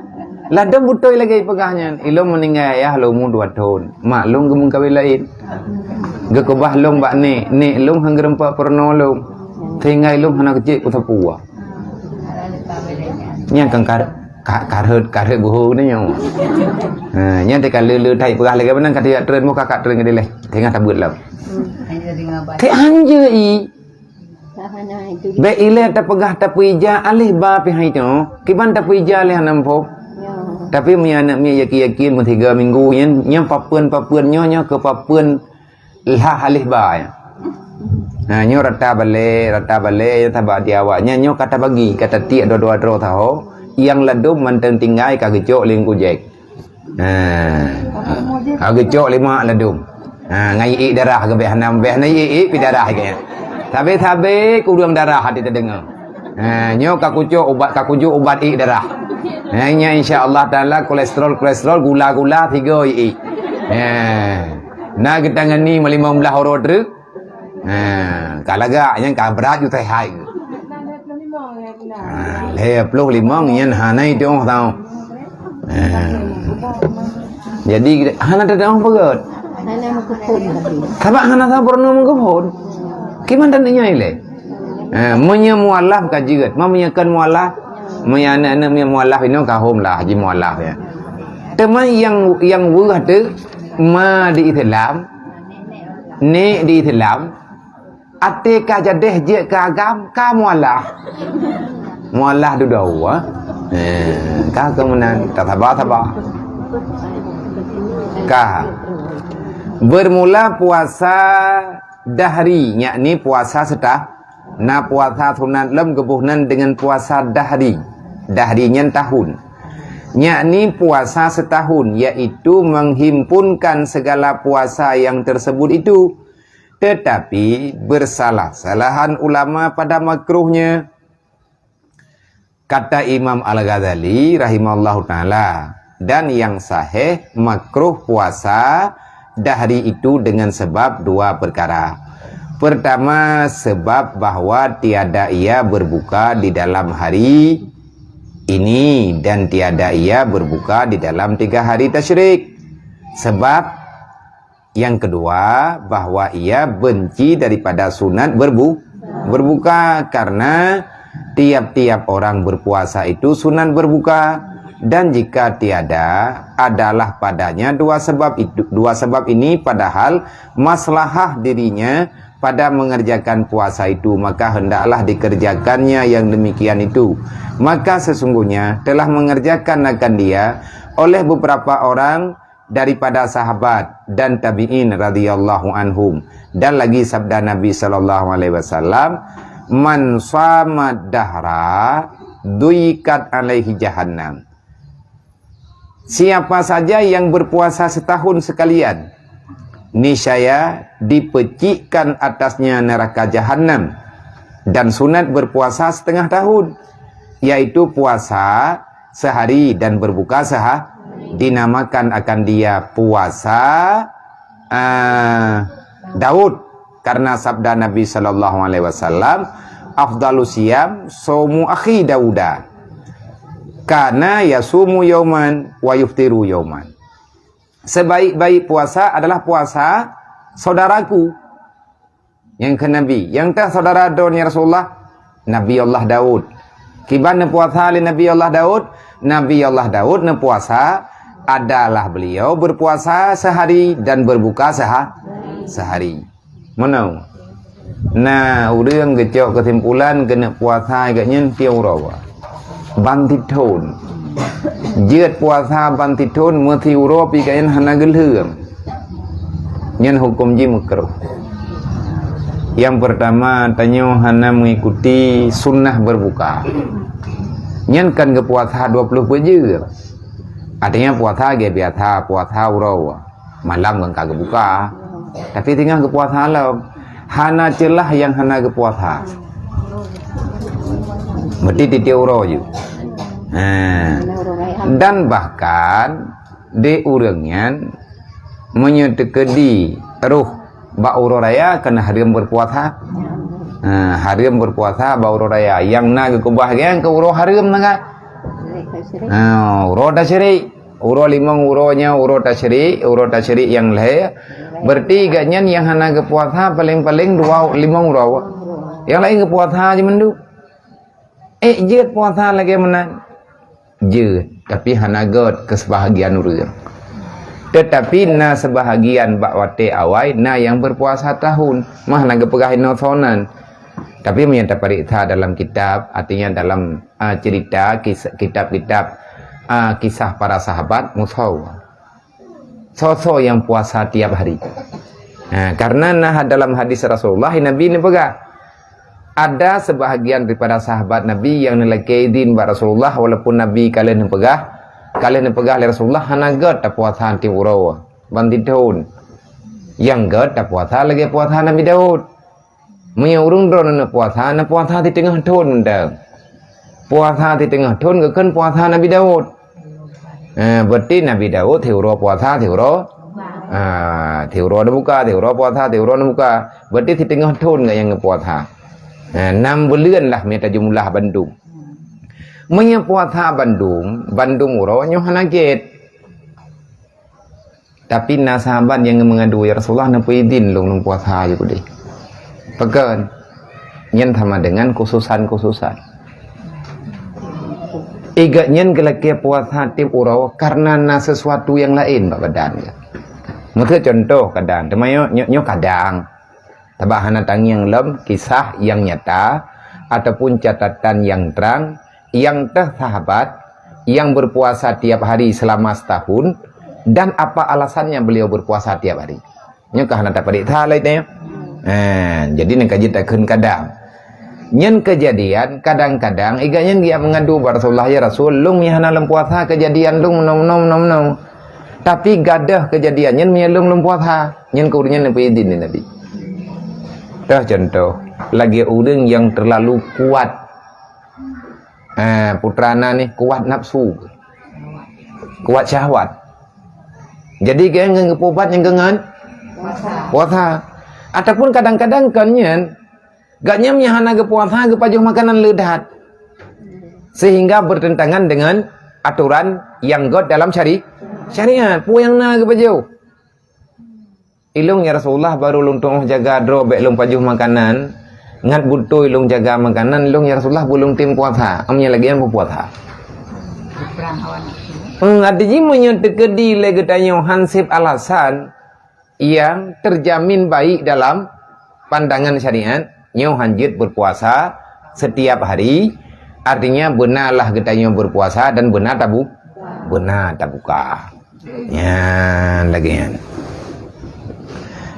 Ladom beutôi lagée peugah nyan, ilôn meuninggai ayah lôn umur dua thon. Mak lôn geumeukawen laén. Geukeubah lôn bak nék, nék lôn han geureumpok peurunoe lôn. Sehingga lôn hana keucék peusapeue. Nyang kan kar-, ka-, karhot, karhot buhu ni nyoe. Ha, nyan teuka le-le thai peugah lagée meunan ka teuyak treun muka ka treun keudileh. Sehingga tabeuet lom. Keu anjeue i. Bèk ilèe tapeugah tapeuija alèh ba pih hai nyoe. Kiban tapeuija alèh hana muphom. Tapi meunyoe aneuk miet yakin-yakin meusiga minggu nyan, nyan papeuen-papeuen nyoe, nyoe keu papeuen lhah alèh ba nyan. Ha, nyoe rata balèe, rata balèe nyang tabak di awak nyan, nyoe ka tabagi, ka tatiek dua-dua droe saho. Nyang ladôm mantong tinggai ka geucok lé Teungku Jack. Ha. Ha, geucok lé mak ladôm. Ha, ngon iék darah geubeh hana, beh hana iék, iék pih darah geuh. Sabé-sabé kureueng darah hati teudeungoe. Ha, nyoe ka kucok ubat, ka kujok ubat iék darah. Ha, nyan insya Allah Taala kolesterol, kolesterol, gula-gula, tiga iék. Ha. Na geutangani meulima blah uroe treuk. Ha, ka lagak nyan ka brat ju sehat. Ha, lhèe ploh limong nyan hana idong tau. Ha. Jadi hana tadong peugöt. Hana meukeupon tadi. Sabab hana sabar nyoe meukeupon. Kiban tan nyoe ilèe. Ha, meunyoe mualaf ka jeuet, ma meunyoe kon mualaf, meunyoe aneuk-aneuk meunyoe mualaf inoe ka hom lah, ji mualaf ya. Teuma nyang, nyang weueh teuh ma di Islam, nek di Islam, até ka jadeh jeuet keu agam, ka mualaf. Mualaf dudoe, eh. Eh, ka keu meunan, tasaba-saba. Ka. Bermula puasa dahri, yakni puasa setah-, na puasa sunat lom geuboh nan dengan puasa dahri. Dahri nyan tahun. Yakni puasa setahun, yaitu menghimpunkan segala puasa yang tersebut itu. Tetapi, bersalah-salahan ulama pada makruhnya. Kata Imam Al-Ghazali rahimahullahu taala, dan yang sahih makruh puasa dahri itu dengan sebab dua perkara. Pertama, sebab bahwa tiada ia berbuka di dalam hari ini dan tiada ia berbuka di dalam tiga hari tasyrik. Sebab yang kedua, bahwa ia benci daripada sunat berbu-, berbuka, karena tiap-tiap orang berpuasa itu sunat berbuka, dan jika tiada, adalah padanya dua sebab itu, dua sebab ini, padahal maslahah dirinya pada mengerjakan puasa itu, maka hendaklah dikerjakannya yang demikian itu. Maka sesungguhnya telah mengerjakan akan dia oleh beberapa orang daripada sahabat dan tabi'in radhiyallahu anhum. Dan lagi sabda Nabi sallallahu alaihi wasallam, "Man shama dahra duikat alaihi jahannam." Siapa saja yang berpuasa setahun sekalian, niscaya dipecikkan atasnya neraka jahanam. Dan sunat berpuasa setengah tahun, yaitu puasa sehari dan berbuka seha-, dinamakan akan dia puasa, ah, Daud. Karena sabda Nabi sallallahu alaihi wasallam, "Afdalu siyam saumu akhi Dauda. Kana yasumu yauman wa yuftiru yauman." Sebaik-baik puasa adalah puasa saudaraku. Nyang kheun Nabi, "Nyang teuh saudara droeneuh ya Rasulullah?" "Nabi Allah Daud." Kiban neupuasa lé Nabi Allah Daud? Nabi Allah Daud neupuasa adalah beliau berpuasa sehari dan berbuka seha-, sehari. Meunoe. Nah, ureuëng geucok keusimpulan keuneuk puasa geuh nyan tiep uroe. Ban sithon. Jeuet puasa ban sithon meusiuroe pih geuh nyan hana geulheueng. Nyan huköm jih meukruh. Nyang peurtama, tanyoe hana mengikuti sunnah berbuka. Nyan kan geupuasa dua puluh peuet jeuem. Artinya puasa geubiasa, puasa uroe. Malam kan ka geubuka. Tapi teungoh geupuasa lom. Hana ceulah nyang hana geupuasa. Berarti tiep-tiep uroe ju. Ha. Dan bahkan di ureuëng nyan meunyoe teukeudi roh bak uroe raya keuneuk hareuem berpuasa. Ha, hareuem berpuasa bak uroe raya. Nyang na geukeubah geng keu uroe hareuem na kan? Ha, uroe tasyrik. Uroe limong uroe nyan uroe tasyrik, uroe tasyrik nyang lhée. Berarti geuh nyan nyang hana geupuasa paleng-paleng dua limong uroe. Nyang laén geupuasa je mandum. Eh, jeuet puasa lagée meunan. Jeuet, tapi hana göt keu seubahagian ureuëng. Teutapi na seubahagian bak watée awai na nyang berpuasa tahun, mah na geupeugah inoe sonan. Tapi meunyoe tapareksa dalam kitab, artinya dalam, ah, cerita kis-, kitab-kitab, ah, kisah para sahabat, musoe. Soe-soe nyang puasa tiap hari. Ha, karena na dalam hadis Rasulullah, Nabi neupeugah, ada sebahagian daripada sahabat Nabi nyang neulakée idin bak Rasulullah, walaupun Nabi ka lheueh neupeugah, ka lheueh neupeugah lé Rasulullah, hana gét tapuasa tiep uroe, ban sithon. Nyang gét tapuasa lagée puasa Nabi Daud. Meunyoe ureuëng droeneuh puasa, na puasa siteungoh thon mantong. Puasa siteungoh thon geukheun puasa Nabi Daud. Eh, berarti Nabi Daud siuroe puasa, siuroe, ah, siuroe neubuka, siuroe puasa, siuroe neubuka. Berarti siteungoh thon geuh nyang geupuasa. Eh, nam buleuen lah meunyoe tajumlah bandum. Meunyoe puasa bandum, bandum uroe nyoe hana gét. Tapi na sahabat nyang meungadu, "Ya Rasulullah, neupeuidin lôn, lôn puasa ju keudeh." Pakon? Nyan sama dengan khususan-khususan. Igat nyan geulakée puasa tiep uroe karena na sesuatu nyang laén bak badan geuh. Miseu contoh kadang, teuma nyoe, nyoe, nyoe kadang. Sabab hana tangieng lom kisah nyang nyata ataupun catatan nyang trang, nyang teuh sahabat nyang berpuasa tiap hari selama setahun, dan apa alasannya beliau berpuasa tiap hari. Nyoe ka hana tapareksa lé nyoe. Eh, jadi nyang ka jeuet takheun kadang. Nyan keujadian, kadang-kadang igat nyan geujak meungadu bak Rasulullah, "Ya Rasul, lôn nyang hana lôn puasa keujadian lôn meunoe, meunoe, meunoe, meunoe. Tapi gadôh keujadian nyan meunyoe lôn lôn puasa." Nyan keu ureuëng nyan neupeuidin lé Nabi. Teuh contoh, lagée ureuëng nyang terlalu kuat. Eh, putra na nih kuat nafsu. Kuat syahwat. Jadi geuh ngon geupubat nyang geuh ngon puasa. Ataupun kadang-kadang kon nyan, geuh nyan nyang hana geupuasa geupajoh makanan leudat. Sehingga bertentangan dengan aturan nyang gét dalam syari-, syariat. Peue nyang na geupajoh? "Ilong ya Rasulullah, baru lôn tuoh jaga droe bék lôn pajoh makanan, ngat beutôi lôn jaga makanan, ilong ya Rasulullah, beu lôn tem puasa, am nyang lagée nyan beu puasa." Hmm, arti jih meunyoe teukeudi lé geutanyoe hanseb alasan nyang terjamin baik dalam pandangan syariat, nyoe hanjeuet berpuasa setiap hari, artinya beuna lah geutanyoe berpuasa dan beuna tabu-, beuna tabuka. Nyan lagée nyan.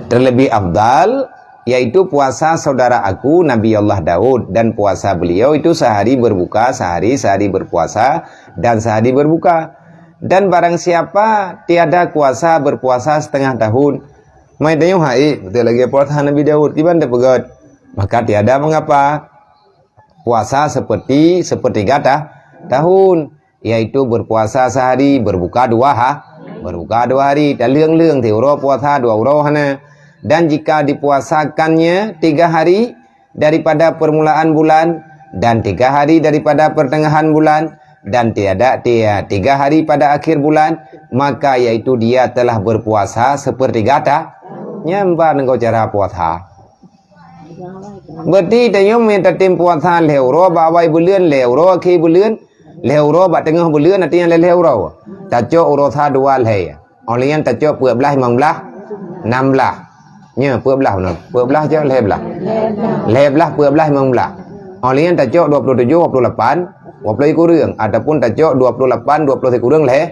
Terlebih afdal, yaitu puasa saudara aku Nabi Allah Daud, dan puasa beliau itu sehari berbuka, sehari, sehari berpuasa, dan sehari berbuka. Dan barang siapa tiada kuasa berpuasa setengah tahun, mai tanyoe hai, beutôi lagée puasa Nabi Daud, kiban teupeugét, maka tiada mengapa. Puasa seperti, sepertiga ta-, tahun, yaitu berpuasa sehari, berbuka dua ha-, berbuka dua hari, taleueng-leueng siuroe puasa, dua uroe hana. Dan jika dipuasakannya tiga hari daripada permulaan bulan, dan tiga hari daripada pertengahan bulan, dan tiada, tia-, tiga hari pada akhir bulan, maka yaitu dia telah berpuasa sepertiga ta-, nyan ban ngon cara puasa. Berarti tanyoe meunyoe tatem puasa lhée uroe bak awai buleuen, lhée uroe akhé buleuen, lhée uroe bak teungoh buleuen, artinya lhée, lhée uroe. Tacok uroe sa dua lhée. Óh lheueh nyan tacok peuet blaih, limong blaih, nam blaih. Nyoe peuet blaih bunoe. Peuet blaih cok lhée blaih. Lhée blaih, peuet blaih, limong blaih. Óh lheueh nyan tacok dua puluh tujoh, dua puluh lapan, dua puluh sikureueng, ataupun tacok dua puluh lapan, dua puluh sikureueng lhée,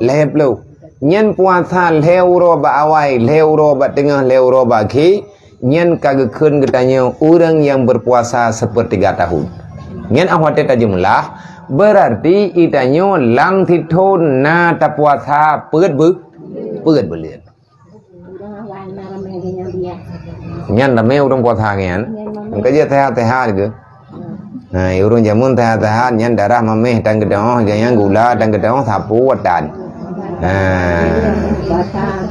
lhée ploh. Nyan puasa lhée uroe bak awai, lhée uroe bak teungoh, lhée uroe bak akhé, nyan ka geukheun geutanyoe ureuëng nyang berpuasa sepertiga tahun. Nyan óh watée tajumlah, berarti geutanyoe lam sithon na tapuasa peuet beu-, peuet buleuen. Nyan ramé ureuëng puasa nyan. Engka jeuet sehat-sehat ke? Nah, ureuëng jameun sehat-sehat nyan darah mameh tan geudoh, nyan gula tan geudoh, sapu watan. Nah,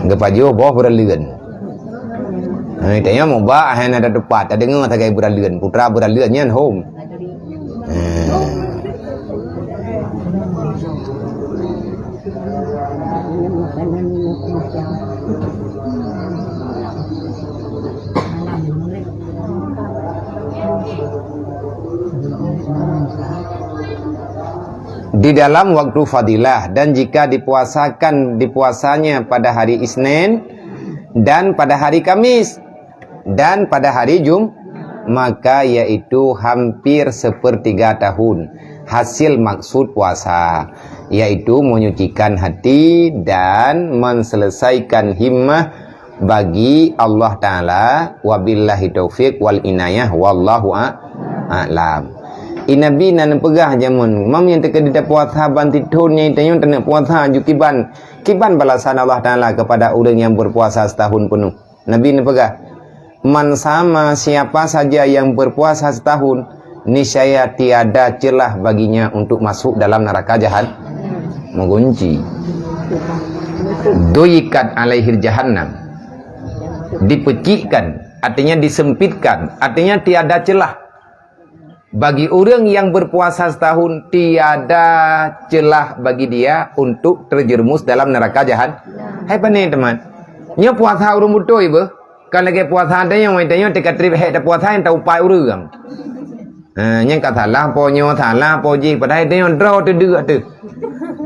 geupajoh boh beuraleuen. Nah, tanyoe mubak hai na tatupat, tadeungoe sagai beuraleuen, putra beuraleuen nyan hom. Nah. Di dalam waktu fadilah, dan jika dipuasakan, dipuasanya pada hari Isnin dan pada hari Kamis dan pada hari Jum-, maka yaitu hampir sepertiga tahun hasil maksud puasa, yaitu menyucikan hati dan menselesaikan himmah bagi Allah Ta'ala. Wabillahi taufiq wal inayah, wallahu a-, a'lam. I Nabi na neupeugah jameun, mam nyang teukeudi tapuasa ban sithon nyan tanyoe taneuk puasa ju kiban, kiban balasan Allah Ta'ala kepada ureuëng nyang berpuasa setahun penuh. Nabi neupeugah, "Man sama, siapa saja yang berpuasa setahun, niscaya tiada celah baginya untuk masuk dalam neraka jahan-, meugunci. Duyikat alaihil jahannam." Dipecikkan, artinya disempitkan, artinya tiada celah. Bagi ureuëng yang berpuasa setahun, tiada celah bagi dia untuk terjerumus dalam neraka jahan-, hai pane teuma. Nyoe puasa ureuëng beutôi beuh. Kan lagée puasa tanyoe, tanyoe teuka treb hék tapuasa nyang taupat ureuëng. Ha, nyang ka salah po nyoe, salah po jih, padahai tanyoe droe teuh deuk teuh.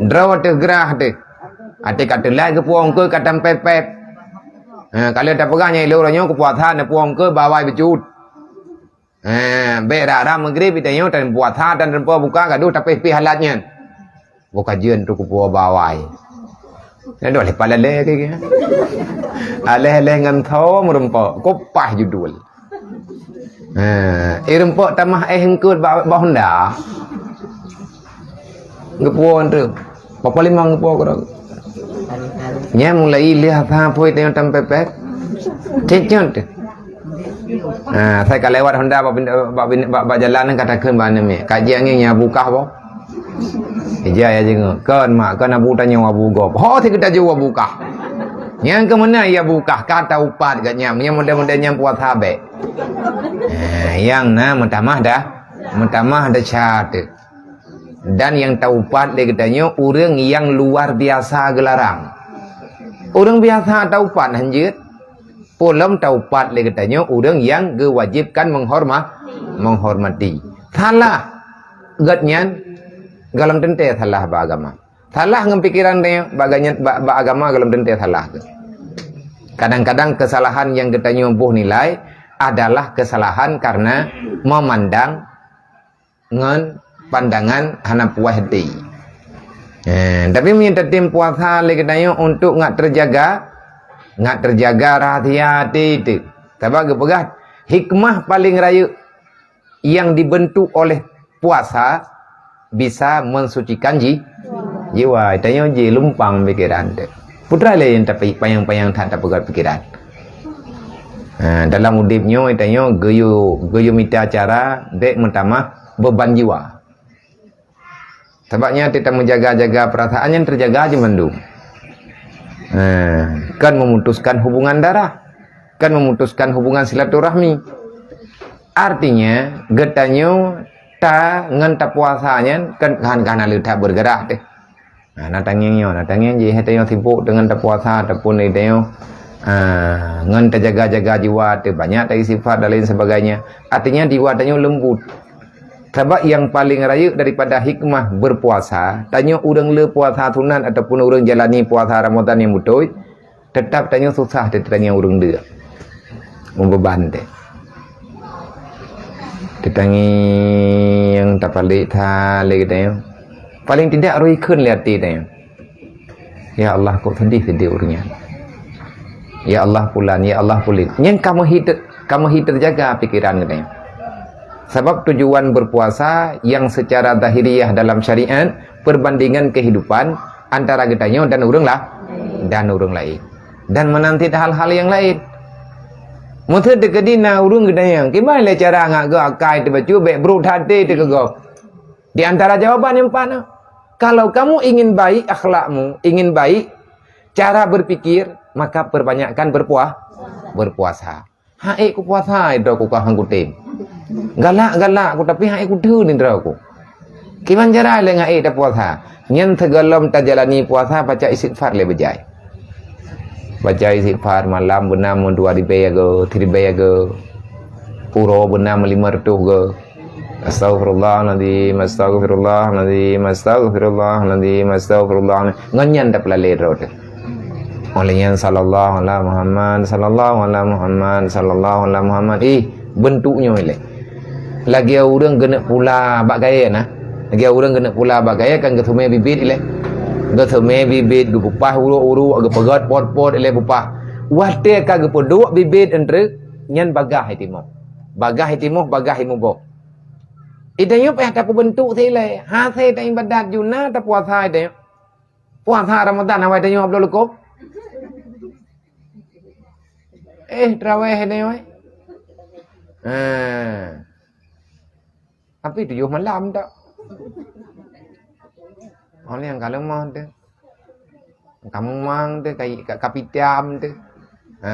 Droe teuh grah teuh. Até ka teulai geupuwoe engkeue ka tampép-pép. Ha, kalau tapeugah nyang ilok uroe nyoe kupuasa neupuwoe engkeue bawai beucut. Eh, bék rara meugrib tanyoe tan puasa tan teumpo buka gadoh tapéh-péh halat nyan. Buka jeuet tu kupuwoe bawai. Nyan dua lepat lalé ke ke. Aleh-aleh ngon tho meureumpok. Ko pah judul. Eh, eh, reumpok tamah eh engkeut ba, ba honda. Geupuwoe tu. Papa limong geupuwoe keudroe. Nyan mulai lheueh asa pui tanyoe tampépét. Céncot tu. Ha, sai ka lewat honda bak, bak, bak, bak jalan ka takheun bak aneuk miet. Ka jiangin nyang bukah boh. Ija ya jenguk. Kon mak, kon abu tanyoe abu gob. Ho si kita jua bukah. Nyang ke mana ya bukah? Ka taupat kat nyang. Nyang model-model nyang puasa bék. Ha, nyang na meutamah dah. Meutamah dah syahadat. Dan nyang taupat lé geutanyoe ureuëng nyang luar biasa geularang. Ureuëng biasa taupat hanjeuet, peulom taupat lé geutanyoe ureuëng nyang geuwajibkan menghorma-, menghormati. Salah gét nyan golom teuntée salah bak agama. Salah ngon pikiran tanyoe bak ganyan, bak, bak agama golom teuntée salah gét. Kadang-kadang kesalahan nyang geutanyoe boh nilai adalah kesalahan karena memandang ngon pandangan hana puas hati. Eh, tapi meunyoe tatem puasa lé geutanyoe untuk ngat terjaga, ngat terjaga rahasia hati teuh. Sabab geupeugah hikmah paling rayeuk yang dibentuk oleh puasa bisa mensucikan ji-, jiwa. Tanyoe ji lumpang pikiran teuh. Putra lé nyang tapi panyang-panyang that tapeugah pikiran. Ha, dalam udeb nyoe tanyoe geuyue, geuyue mita cara bék meutamah beban jiwa. Sabab nyan teuh tameujaga-jaga perasaan nyang terjaga je mandum. Ha, kan memutuskan hubungan darah, kan memutuskan hubungan silaturahmi. Artinya, geutanyoe ta ngon tapuasa nyan kan kan-kan le that bergerak teuh. Ha, na tangieng nyoe, na tangieng jih tanyoe sibuk deungon tapuasa ataupun tanyoe, ha, ngon tajaga-jaga jiwa teuh banyak taistighfar dan lain sebagainya. Artinya jiwa tanyoe lembut. Sabab nyang paling rayeuk daripada hikmah berpuasa, tanyoe ureuëng le puasa sunat ataupun ureuëng jalani puasa Ramadan nyang beutôi, teutap tanyoe susah teutangieng ureuëng deuk. Meubeban teuh. Teutangieng tapalek that lé geutanyoe. Paling tidak roh ikheun lé até tanyoe. Ya Allah, kok sedih-sedih ureuëng nyan. Ya Allah pulan, ya Allah pulit. Nyang kamoe hi te-, kamoe hi terjaga pikiran geutanyoe. Sabab tujuan berpuasa yang secara zahiriah dalam syariat perbandingan kehidupan antara geutanyoe dan ureuëng lah, dan ureuëng lain. Dan meunanti hal-hal yang lain. Meuseuti keudina ureuëng geutanyoe, kiban lé cara ngat geuh akai teubacut bék brok that até teuh keu gob. Di antara jawaban nyang pat na, kalau kamu ingin baik akhlakmu, ingin baik cara berpikir, maka perbanyakkan berpuah-, berpuasa. Hai kupuasa, itu ku kah kutem. Galak-galak ku, tapi hai kutu ni ku. Kiban cara lé ngai tapuasa. Nyan sigohlom tajalani puasa baca istighfar lé bejai. Baca istighfar malam beuna meudua ribée go, siribée go. Uroe beuna meulima reutôh go. Astaghfirullahaladzim, astaghfirullahaladzim, astaghfirullahaladzim, astaghfirullahaladzim. Ngon nyan tapeulalé droe teuh. Oleh nyan sallallahu ala Muhammad, sallallahu ala Muhammad, sallallahu ala Muhammad. Ih, Beuntuk nyoe ilée. Lagée ureuëng geuneuk pula bak gaya na. Lagée ureuëng geuneuk pula bak gaya kan geuseumé bibit ilée. Geuseumé bibit, geupeupah uruek-uruek, geupeugét pot-pot ilée peupah. Watée ka geupeuduek bibit eunteuk, nyan bagaih timoh. Bagaih timoh, bagaih muboh. Itanyoe payah tapeubeuntuk silée. Hase taibadat juna tapuasa itanyoe. Puasa Ramadan awai tanyoe bloe leukob. Eh, traweh tanyoe. Ha. Tapi tujoh malam tak. Oleh yang kalau mah tu. Kamu mang tu, kai ka, kapitiam tu. Ha.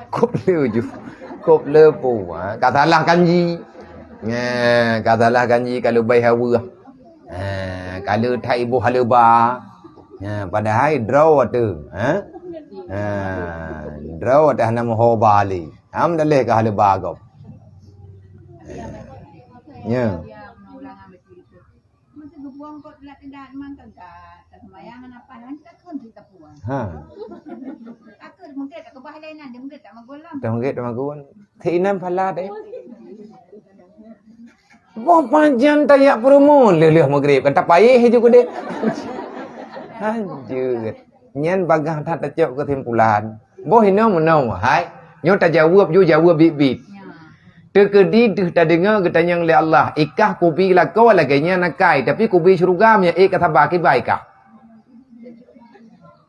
Kop le ju. Kop le pu. Ha. Ka salah kanji. Ha. Ka salah kanji kalau bai hawa. Ha, kalau that iboh haleuba. Ha, padahai droe tu, ha? Ha, droe tu hana meuho ba lé. Ham daleh ka haleuba gob. Ha. Nya. Ha. Tak mungkin tak magun. Teuinam phala deh. Boh pajan tajak peurumoh lheueh-lheueh maghrib kan tapayéh ju keudeh. Hanjeuet. Nyan bagaih that tacok keusimpulan. Boh inoe meunoe hai. Nyoe tajaweueb ju jaweueb biet-biet. Teukeudi deuh tadeungoe geutanyong lé Allah, ikah kubi lakoe lagée nyan akai, tapi kubi syeuruga meunyo ék ka saba kibai kah.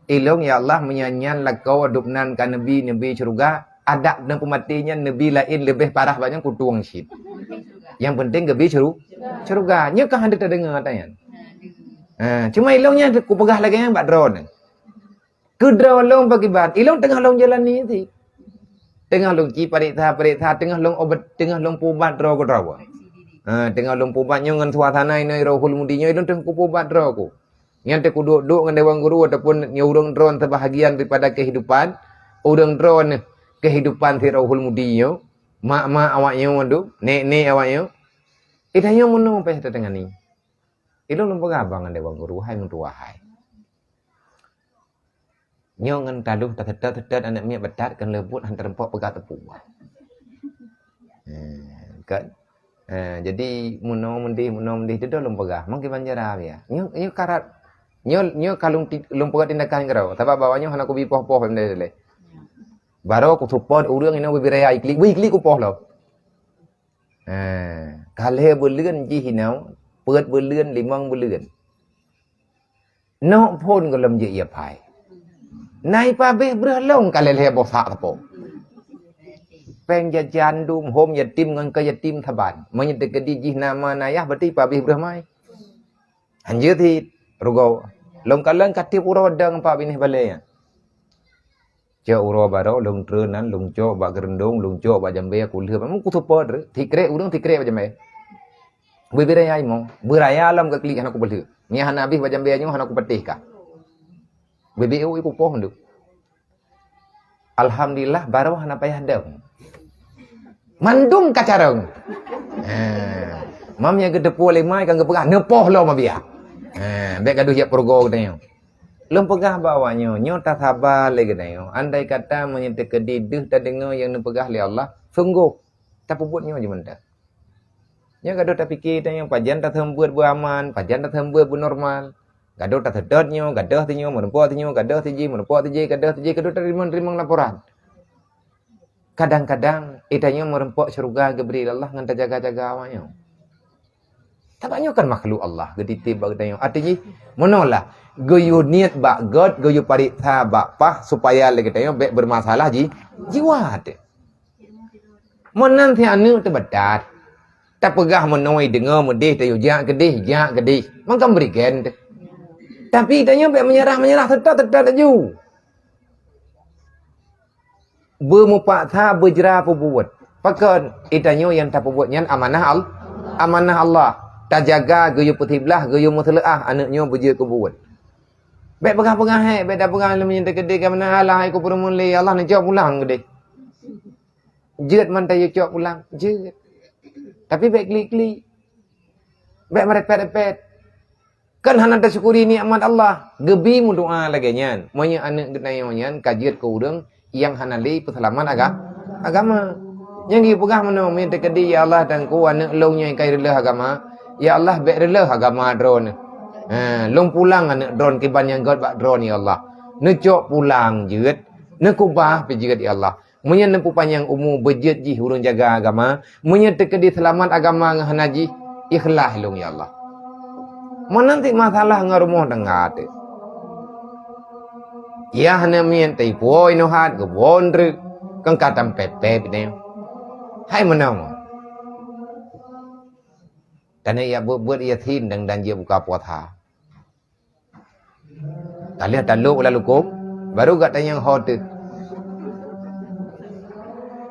Ilong ya Allah meunyo nyan lakoe dubnan ka neubi neubi syeuruga, adak neupeumaté nyan neubi laén leubeh parah bak nyan kutueng cit. Nyang penting geubi syuru, syeuruga. Nyoe ka han teudeungoe ata nyan. Ha, cuma ilong nyan kupeugah lagée nyan bak droeneuh. Keu droe lôn pakiban, ilong teungoh lôn jalani sit. Teungoh lôn ci pareksa-pareksa, teungoh lôn obat, teungoh lôn pubat droe keudroe. Ha, teungoh lôn pubat nyoe ngon suasana inoe Rohul Mudi nyoe ilong teungoh kupubat droe ku. Nyan teukuduek-duek ngon dewan guru ataupun nyoe ureuëng droen sebahagian daripada kehidupan, ureuëng droen kehidupan si Rohul Mudi nyoe, mak-mak awak nyoe tu, nek-nek awak nyoe. Itanyoe meunoe payah tatangani. Ilong lôn peugah bang ngon dewan guru hai meutuah hai. Nyoe ngon taloh taseutôt-seutôt aneuk miet beutat kan leubut han teurumpok peugah teupuwan. Eh, kan? Eh, jadi meunoe meudeh, meunoe meudeh, teudoh lôn peugah. Mangke banjara ya. Nyoe, nyoe karat. Nyoe, nyoe ka lôn ti-, lôn peugah tindakan keudroe. Sabab bak awak nyoe hana kubi poh-poh lom dari lé. Baroe kusupport ureuëng inoe bubiraya iklik, beu iklik kupoh lom. Eh, ka lhée buleuen jih inoe, peuet buleuen, limong buleuen. Nok phon gohlom jeuet ie phai. Na ipabeh breuh lông ka lhée-lhée boh sak teupông. Péng jajan dum hom yatim ngon keu yatim saban. Meunyoe teukeudi jih na ma na yah, berarti ipabeh breuh mai. Hanjeuet cit rugoe. Lông kalon ka tieb uroe dong pat binéh balée nyan. Cok uroe baroe lông treun nan, lông cok bak geureundong, lông cok bak jambée, kulheueh, meukusupport, sikrek ureuëng sikrek bak jambée. Bubiraya imoe, beuraya lom geuklik hana kupeulheueh. Nyan hana habéh bak jambée nyoe hana kupatéh kah. Bubé-o kupoh ndeuek. Alhamdulillah baroe hana payah dong. Mandum ka carông. Ha. Mam nyang geuteupeue lé mai ka geupeugah neupoh lom abiya. Ha, bék gadoh jak peurugoe geutanyoe. Lôn peugah bak awak nyoe, nyoe tasaba lé geutanyoe. Andai kata meunyoe teukeudi deuh tadeungoe nyang neupeugah lé Allah, sunggoh tapeubuet nyoe jeuet mantong. Nyoe gadoh tapike tanyoe pajan taseumeubeuet beuaman, pajan taseumeubeuet beunormal. Gadoh taseutôt nyoe, gadoh sinyoe, meurumpok sinyoe, gadoh sijih, meurumpok sijih, gadoh sijih, gadoh tateurimong-teurimong laporan. Kadang-kadang itanyoe meurumpok syeuruga geubri lé Allah ngon tajaga-jaga awak nyoe. Sabab nyoe kan makhluk Allah geutitip bak geutanyoe. Arti jih meunoe lah, geuyue niet bak gét, geuyue pareksa bak paih supaya lé geutanyoe bék beureumasalah ji, jiwa teuh. Meunan si aneuk teuh beudat. Tapeugah meunoe deungoe meudeh tayue jak keudeh, jak keudeh. Mangkam bri gen teuh. Tapi itanyoe bék meunyeurah-meunyeurah seutôt-seutôt laju. Beumupaksa beujra peubuet. Pakon itanyoe nyang tapeubuet nyan amanah Al-, amanah Allah. Tajaga geuyue peusiblah, geuyue meuseuleuah aneuk nyoe beujeuet keu buet. Bék peugah-peugah hé, bék tapeugah lé meunyoe teukeudeh ka meunan alah hai ku peurumoh lé Allah neucok pulang keudeh. Jeuet man tayue cok pulang, jeuet. Tapi bék klik-klik. Bék meurepet-repet. Kan hana tasyukuri nikmat Allah. Geubi meudoa lagée nyan. Meunyoe aneuk geutanyoe nyan ka jeuet keu ureuëng nyang hana lé peuseulamat aga-, agama. Nyang geupeugah meunoe, meunyoe teukeudi, "Ya Allah, Teungku, aneuk lôn nyang ka reuloh agama, ya Allah, bék reuloh agama droeneuh. Ha, lôn pulang aneuk droeneuh kiban nyang gét bak droeneuh, ya Allah. Neucok pulang jeuet, neukeubah pih jeuet, ya Allah. Meunyoe neupeupanyang umu, beujeuet jih ureuëng jaga agama, meunyoe teukeudi seulamat agama ngon hana jih, ikhlas lôn, ya Allah." Meunan cit masalah ngon rumoh tangga teuh. Yah namiet taipuwoe neuhat geubon treuk, keu ka tampép-pép nyoe. Hai meunoe. Tanyoe jak beuet-beuet Yasin dan, dan jeuet buka puasa. Ka lheueh talok lam lukôm, baru gata nyang ho teuh.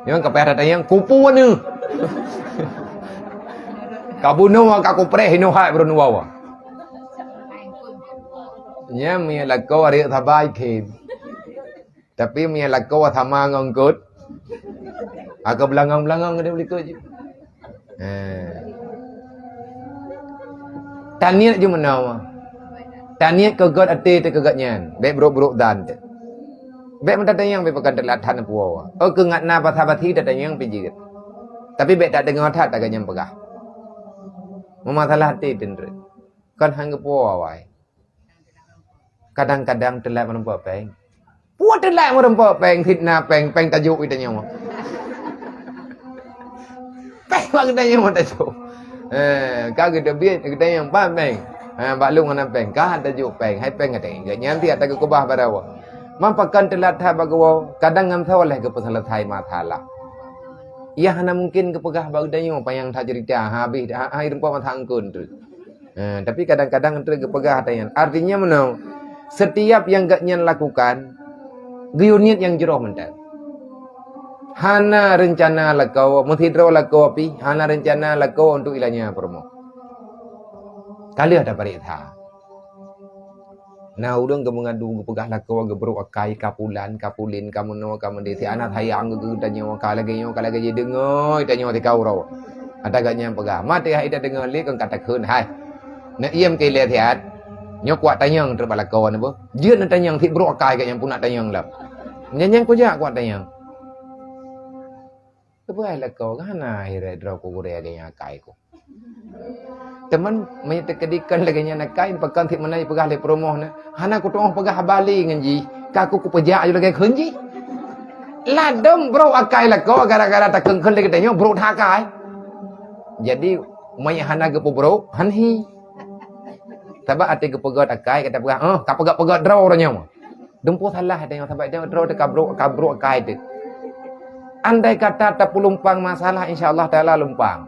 Nyang ka payah tatanyong, "Kupu anu?" Ka bunoe ka kupreh inoe hai bunoe wawa. Nyan meunyo lakoe arek sabai khem. Tapi meunyo lakoe sama ngon eungkôt, aku beulangong-beulangong keu likôt jih. Eh. Taniet jih meunoe. Taniet keu gét até teuh keu gét nyan. Bék brok-brok dan teuh. Bék meutatanyong bék pakon teulat that neupuwoe. Oh, keu ngat na basa-basi tatanyong pih jeuet. Tapi bék tadeungoe that gét nyan peugah. Meumasalah até teuh treuk. Kon han geupuwoe awai. Kadang-kadang teulat meurumpok péng. Peue teulat meurumpok péng, fitnah péng, péng tajok geutanyoe. Péng bak geutanyoe tajok. Eh, ka geuteubiet geutanyoe ban péng. Ha, bak lôn hana péng, ka tajok péng. Hai péng geutanyoe. Gét nyan tiat takeukubah barawa. Man pakon teulat that bak geuwoe, kadang ngon soe lheueh geupeuseuleusoe masalah. Yah hana mungkin geupeugah bak geutanyoe panyang that ceurita, ha, habéh, ha, hai rumpok masa eungkôt treuk. Eh, tapi kadang-kadang treuk geupeugah ata nyan. Artinya meunoe, setiap nyang gét nyan lakukan, geuyue niet nyang jroh mantong. Hana reuncana lakoe, meusidroe lakoe pih, hana reuncana lakoe untuk ilanya peurumoh. Ka lheueh tapareksa. Na ureuëng geumeungadu geupeugah lakoe geubrok akai ka pulan, ka pulin, ka meunoe, ka meudeh. Si aneuk sayang geutanyoe ka lagée nyoe, ka lagée jideungoe tanyoe sikau uroe. Ata gét nyan peugah, "Maté hai tadeungoe lé kon ka takheun hai. Neuiem keu ilée siat. Nyoe kuat tanyong teubak lakoe neuboh. Jeuet neutanyong si brok akai gét nyan puna tanyong lom. Nyan nyang kujak kuat tanyong." Keupeue hai lakoe hana hirée droe kugurée lagée nyan akai ku. Teuma meunyoe teukeudi kon lagée nyan akai, pakon sit meunan jipeugah lé peurumoh na, hana kutuoh peugah haba lé ngon jih, ka ku kupeujak aju lagée kheun jih. Ladom brok akai lakoe gara-gara takheun-kheun lé geutanyoe brok that akai. Jadi meunyoe hana geupeubrok, han hi. Sabab até geupeugét akai ka tapeugah, "Oh, ka peugét-peugét droe uroe nyoe." Dumpeue salah tanyoe sabab tanyoe droe teuh ka brok, ka brok akai teuh. Andai kata tapeulumpang masalah, insya Allah Taala lumpang.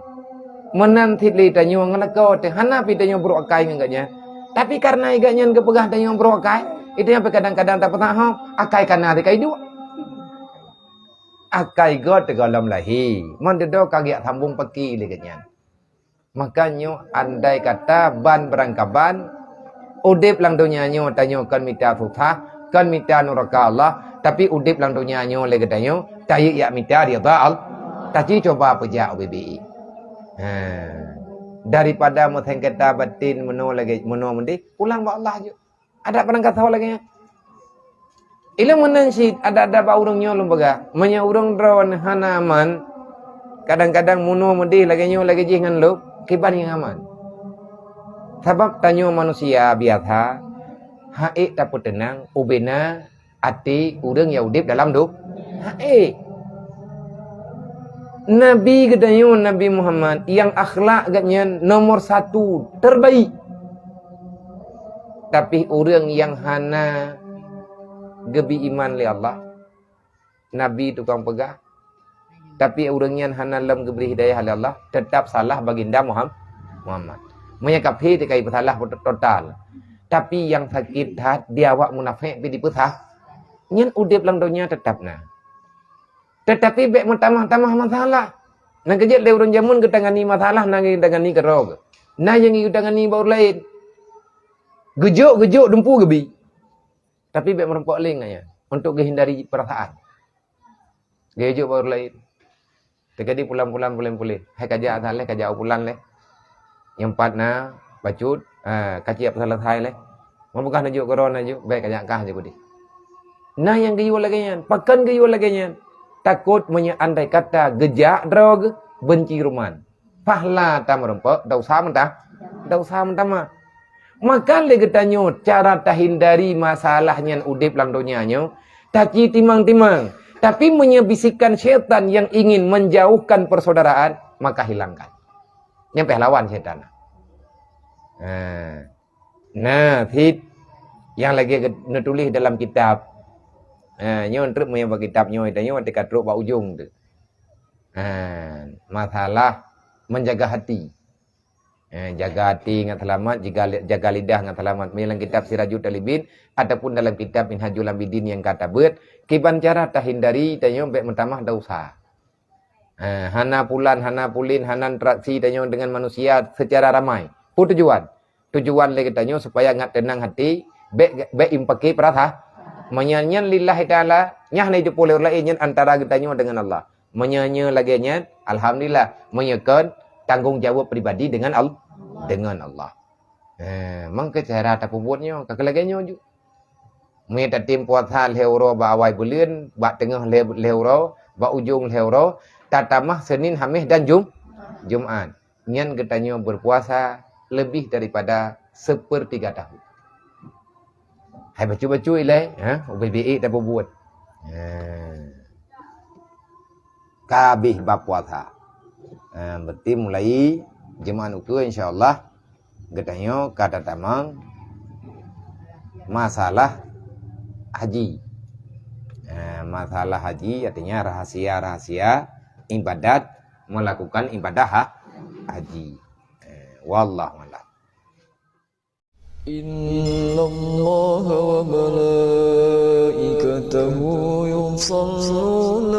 Meunan sit lé tanyoe ngon lakoe teuh, hana pih tanyoe brok akai ngon gét nyan. Tapi kareuna gét nyan geupeugah tanyoe brok akai, itu nyang pih kadang-kadang tapeusahoe, akai kana teuh ka iduek. Akai gét teuh gohlom lahé, man dudoe ka geujak sambong paki lé gét nyan. Maka nyoe andai kata ban beurangkaban, udeb lam donya nyoe tanyoe kon mita susah, kon mita nuraka Allah, tapi udeb lam donya nyoe lé geutanyoe, tayue jak mita ridha Allah, taci cuba peujak ubé-bé. Ha. Daripada meusengketa batin meunoe lagée, meunoe meudeh, pulang bak Allah jeuet. Adak padang kata lagée nyan. Ilée meunan cit adak-adak bak ureuëng nyoe lôn peugah, meunyoe ureuëng droe hana aman, kadang-kadang meunoe meudeh lagée nyoe lagée jih ngon lôn, kiban nyang aman. Sabab tanyoe manusia biasa, ha'ék tapeuteunang ubena até ureuëng nyang udeb dalam do-, ha'ék. Nabi geutanyoe, Nabi Muhammad, nyang akhlak gét nyan nomor satu, terbaik. Tapi ureuëng nyang hana geubi iman lé Allah, Nabi tukang peugah, tapi ureuëng nyan hana lom geubri hidayah lé Allah, teutap salah baginda Muham-, Muhammad. Meunyoe kafé teuka jipeusalah total, tapi nyang sakét that di awak munafék pih dipeusah, nyan udeb lam donya teutap na. Teutapi bék meutamah-tamah masalah. Nyang keujeuet lé ureuëng jameun geutangani masalah na geutangani keudroe. Na nyang geutangani bak ureuëng laén. Geujok-geujok dumpeue geubi. Tapi bék meurumpok lé ngon nyan untuk geuhindari peurasaan. Geujok bak ureuëng laén. Teukeudi pulan-pulan pulan puléh. Hai kajak asaleh kajak u pulan leh. Nyang pat na bacut, ha, ka ciek peuseuleusoe leh. Meubeukaih neujok keudroe na jok, bék kajak kah jok keudeh. Na nyang geuyue lagée nyan, pakon geuyue lagée nyan? Takot meunyoe andai kata geujak droe geuh, beunci ruman. Pahla tameurumpok, desya meuta-, desya meutamah. Maka lé geutanyoe cara tahindari masalah nyan udeb lam donya nyoe, taci timang-timang. Tapi meunyoe bisikan syaitan yang ingin menjauhkan persaudaraan, maka hilangkan. Nyan pih lawan syaitan. Ha. Nah, cit nyang lagée neutuléh dalam kitab. Ha, nyoe treuk meunyoe bak kitab nyoe, tanyoe teuka trok bak ujong tu. Ha, masalah menjaga hati. Ha, jaga hati ngat seulamat, jaga, jaga lidah ngat seulamat. Meunyoe lam kitab Sirajut Talibin ataupun dalam kitab Minhajul Abidin nyang ka tabeuet, kiban cara tahindari tanyoe bék meutamah desya. Ha, hana pulan, hana pulin, hana interaksi tanyoe dengan manusia secara ramai. Peue tujuan? Tujuan lé geutanyoe supaya ngat teunang hati, bék, bék impake peurasa. Meunyoe nyan lillahi taala, nyan hana jipeuleue laén nyan antara geutanyoe dengan Allah. Meunyoe nyoe lagée nyan, alhamdulillah. Meunyoe kon, tanggong jaweueb pribadi dengan Al-, dengan Allah. Ha, mangke cara tapeubuet nyoe, ka lagée nyoe ju. Meunyoe tatem puasa lhée uroe bak awai buleuen, bak teungoh lhée, lhée uroe, bak ujong lhée uroe, tatamah Senin, Hamis dan Jum-, Jumat. Nyan geutanyoe berpuasa lebih daripada sepertiga tahun. Hai bacut-bacut ilée, ha, ubé biék tapeubuet. Ha. Ka habéh bab puasa. Ha, berarti mulai Jumat ukeue insya Allah geutanyoe ka tatamong masalah haji. Ha, masalah haji artinya rahasia-rahasia ibadat, melakukan ibadah ha-, haji. Ha, wallahu a'lam. إن الله وملائكته يصلون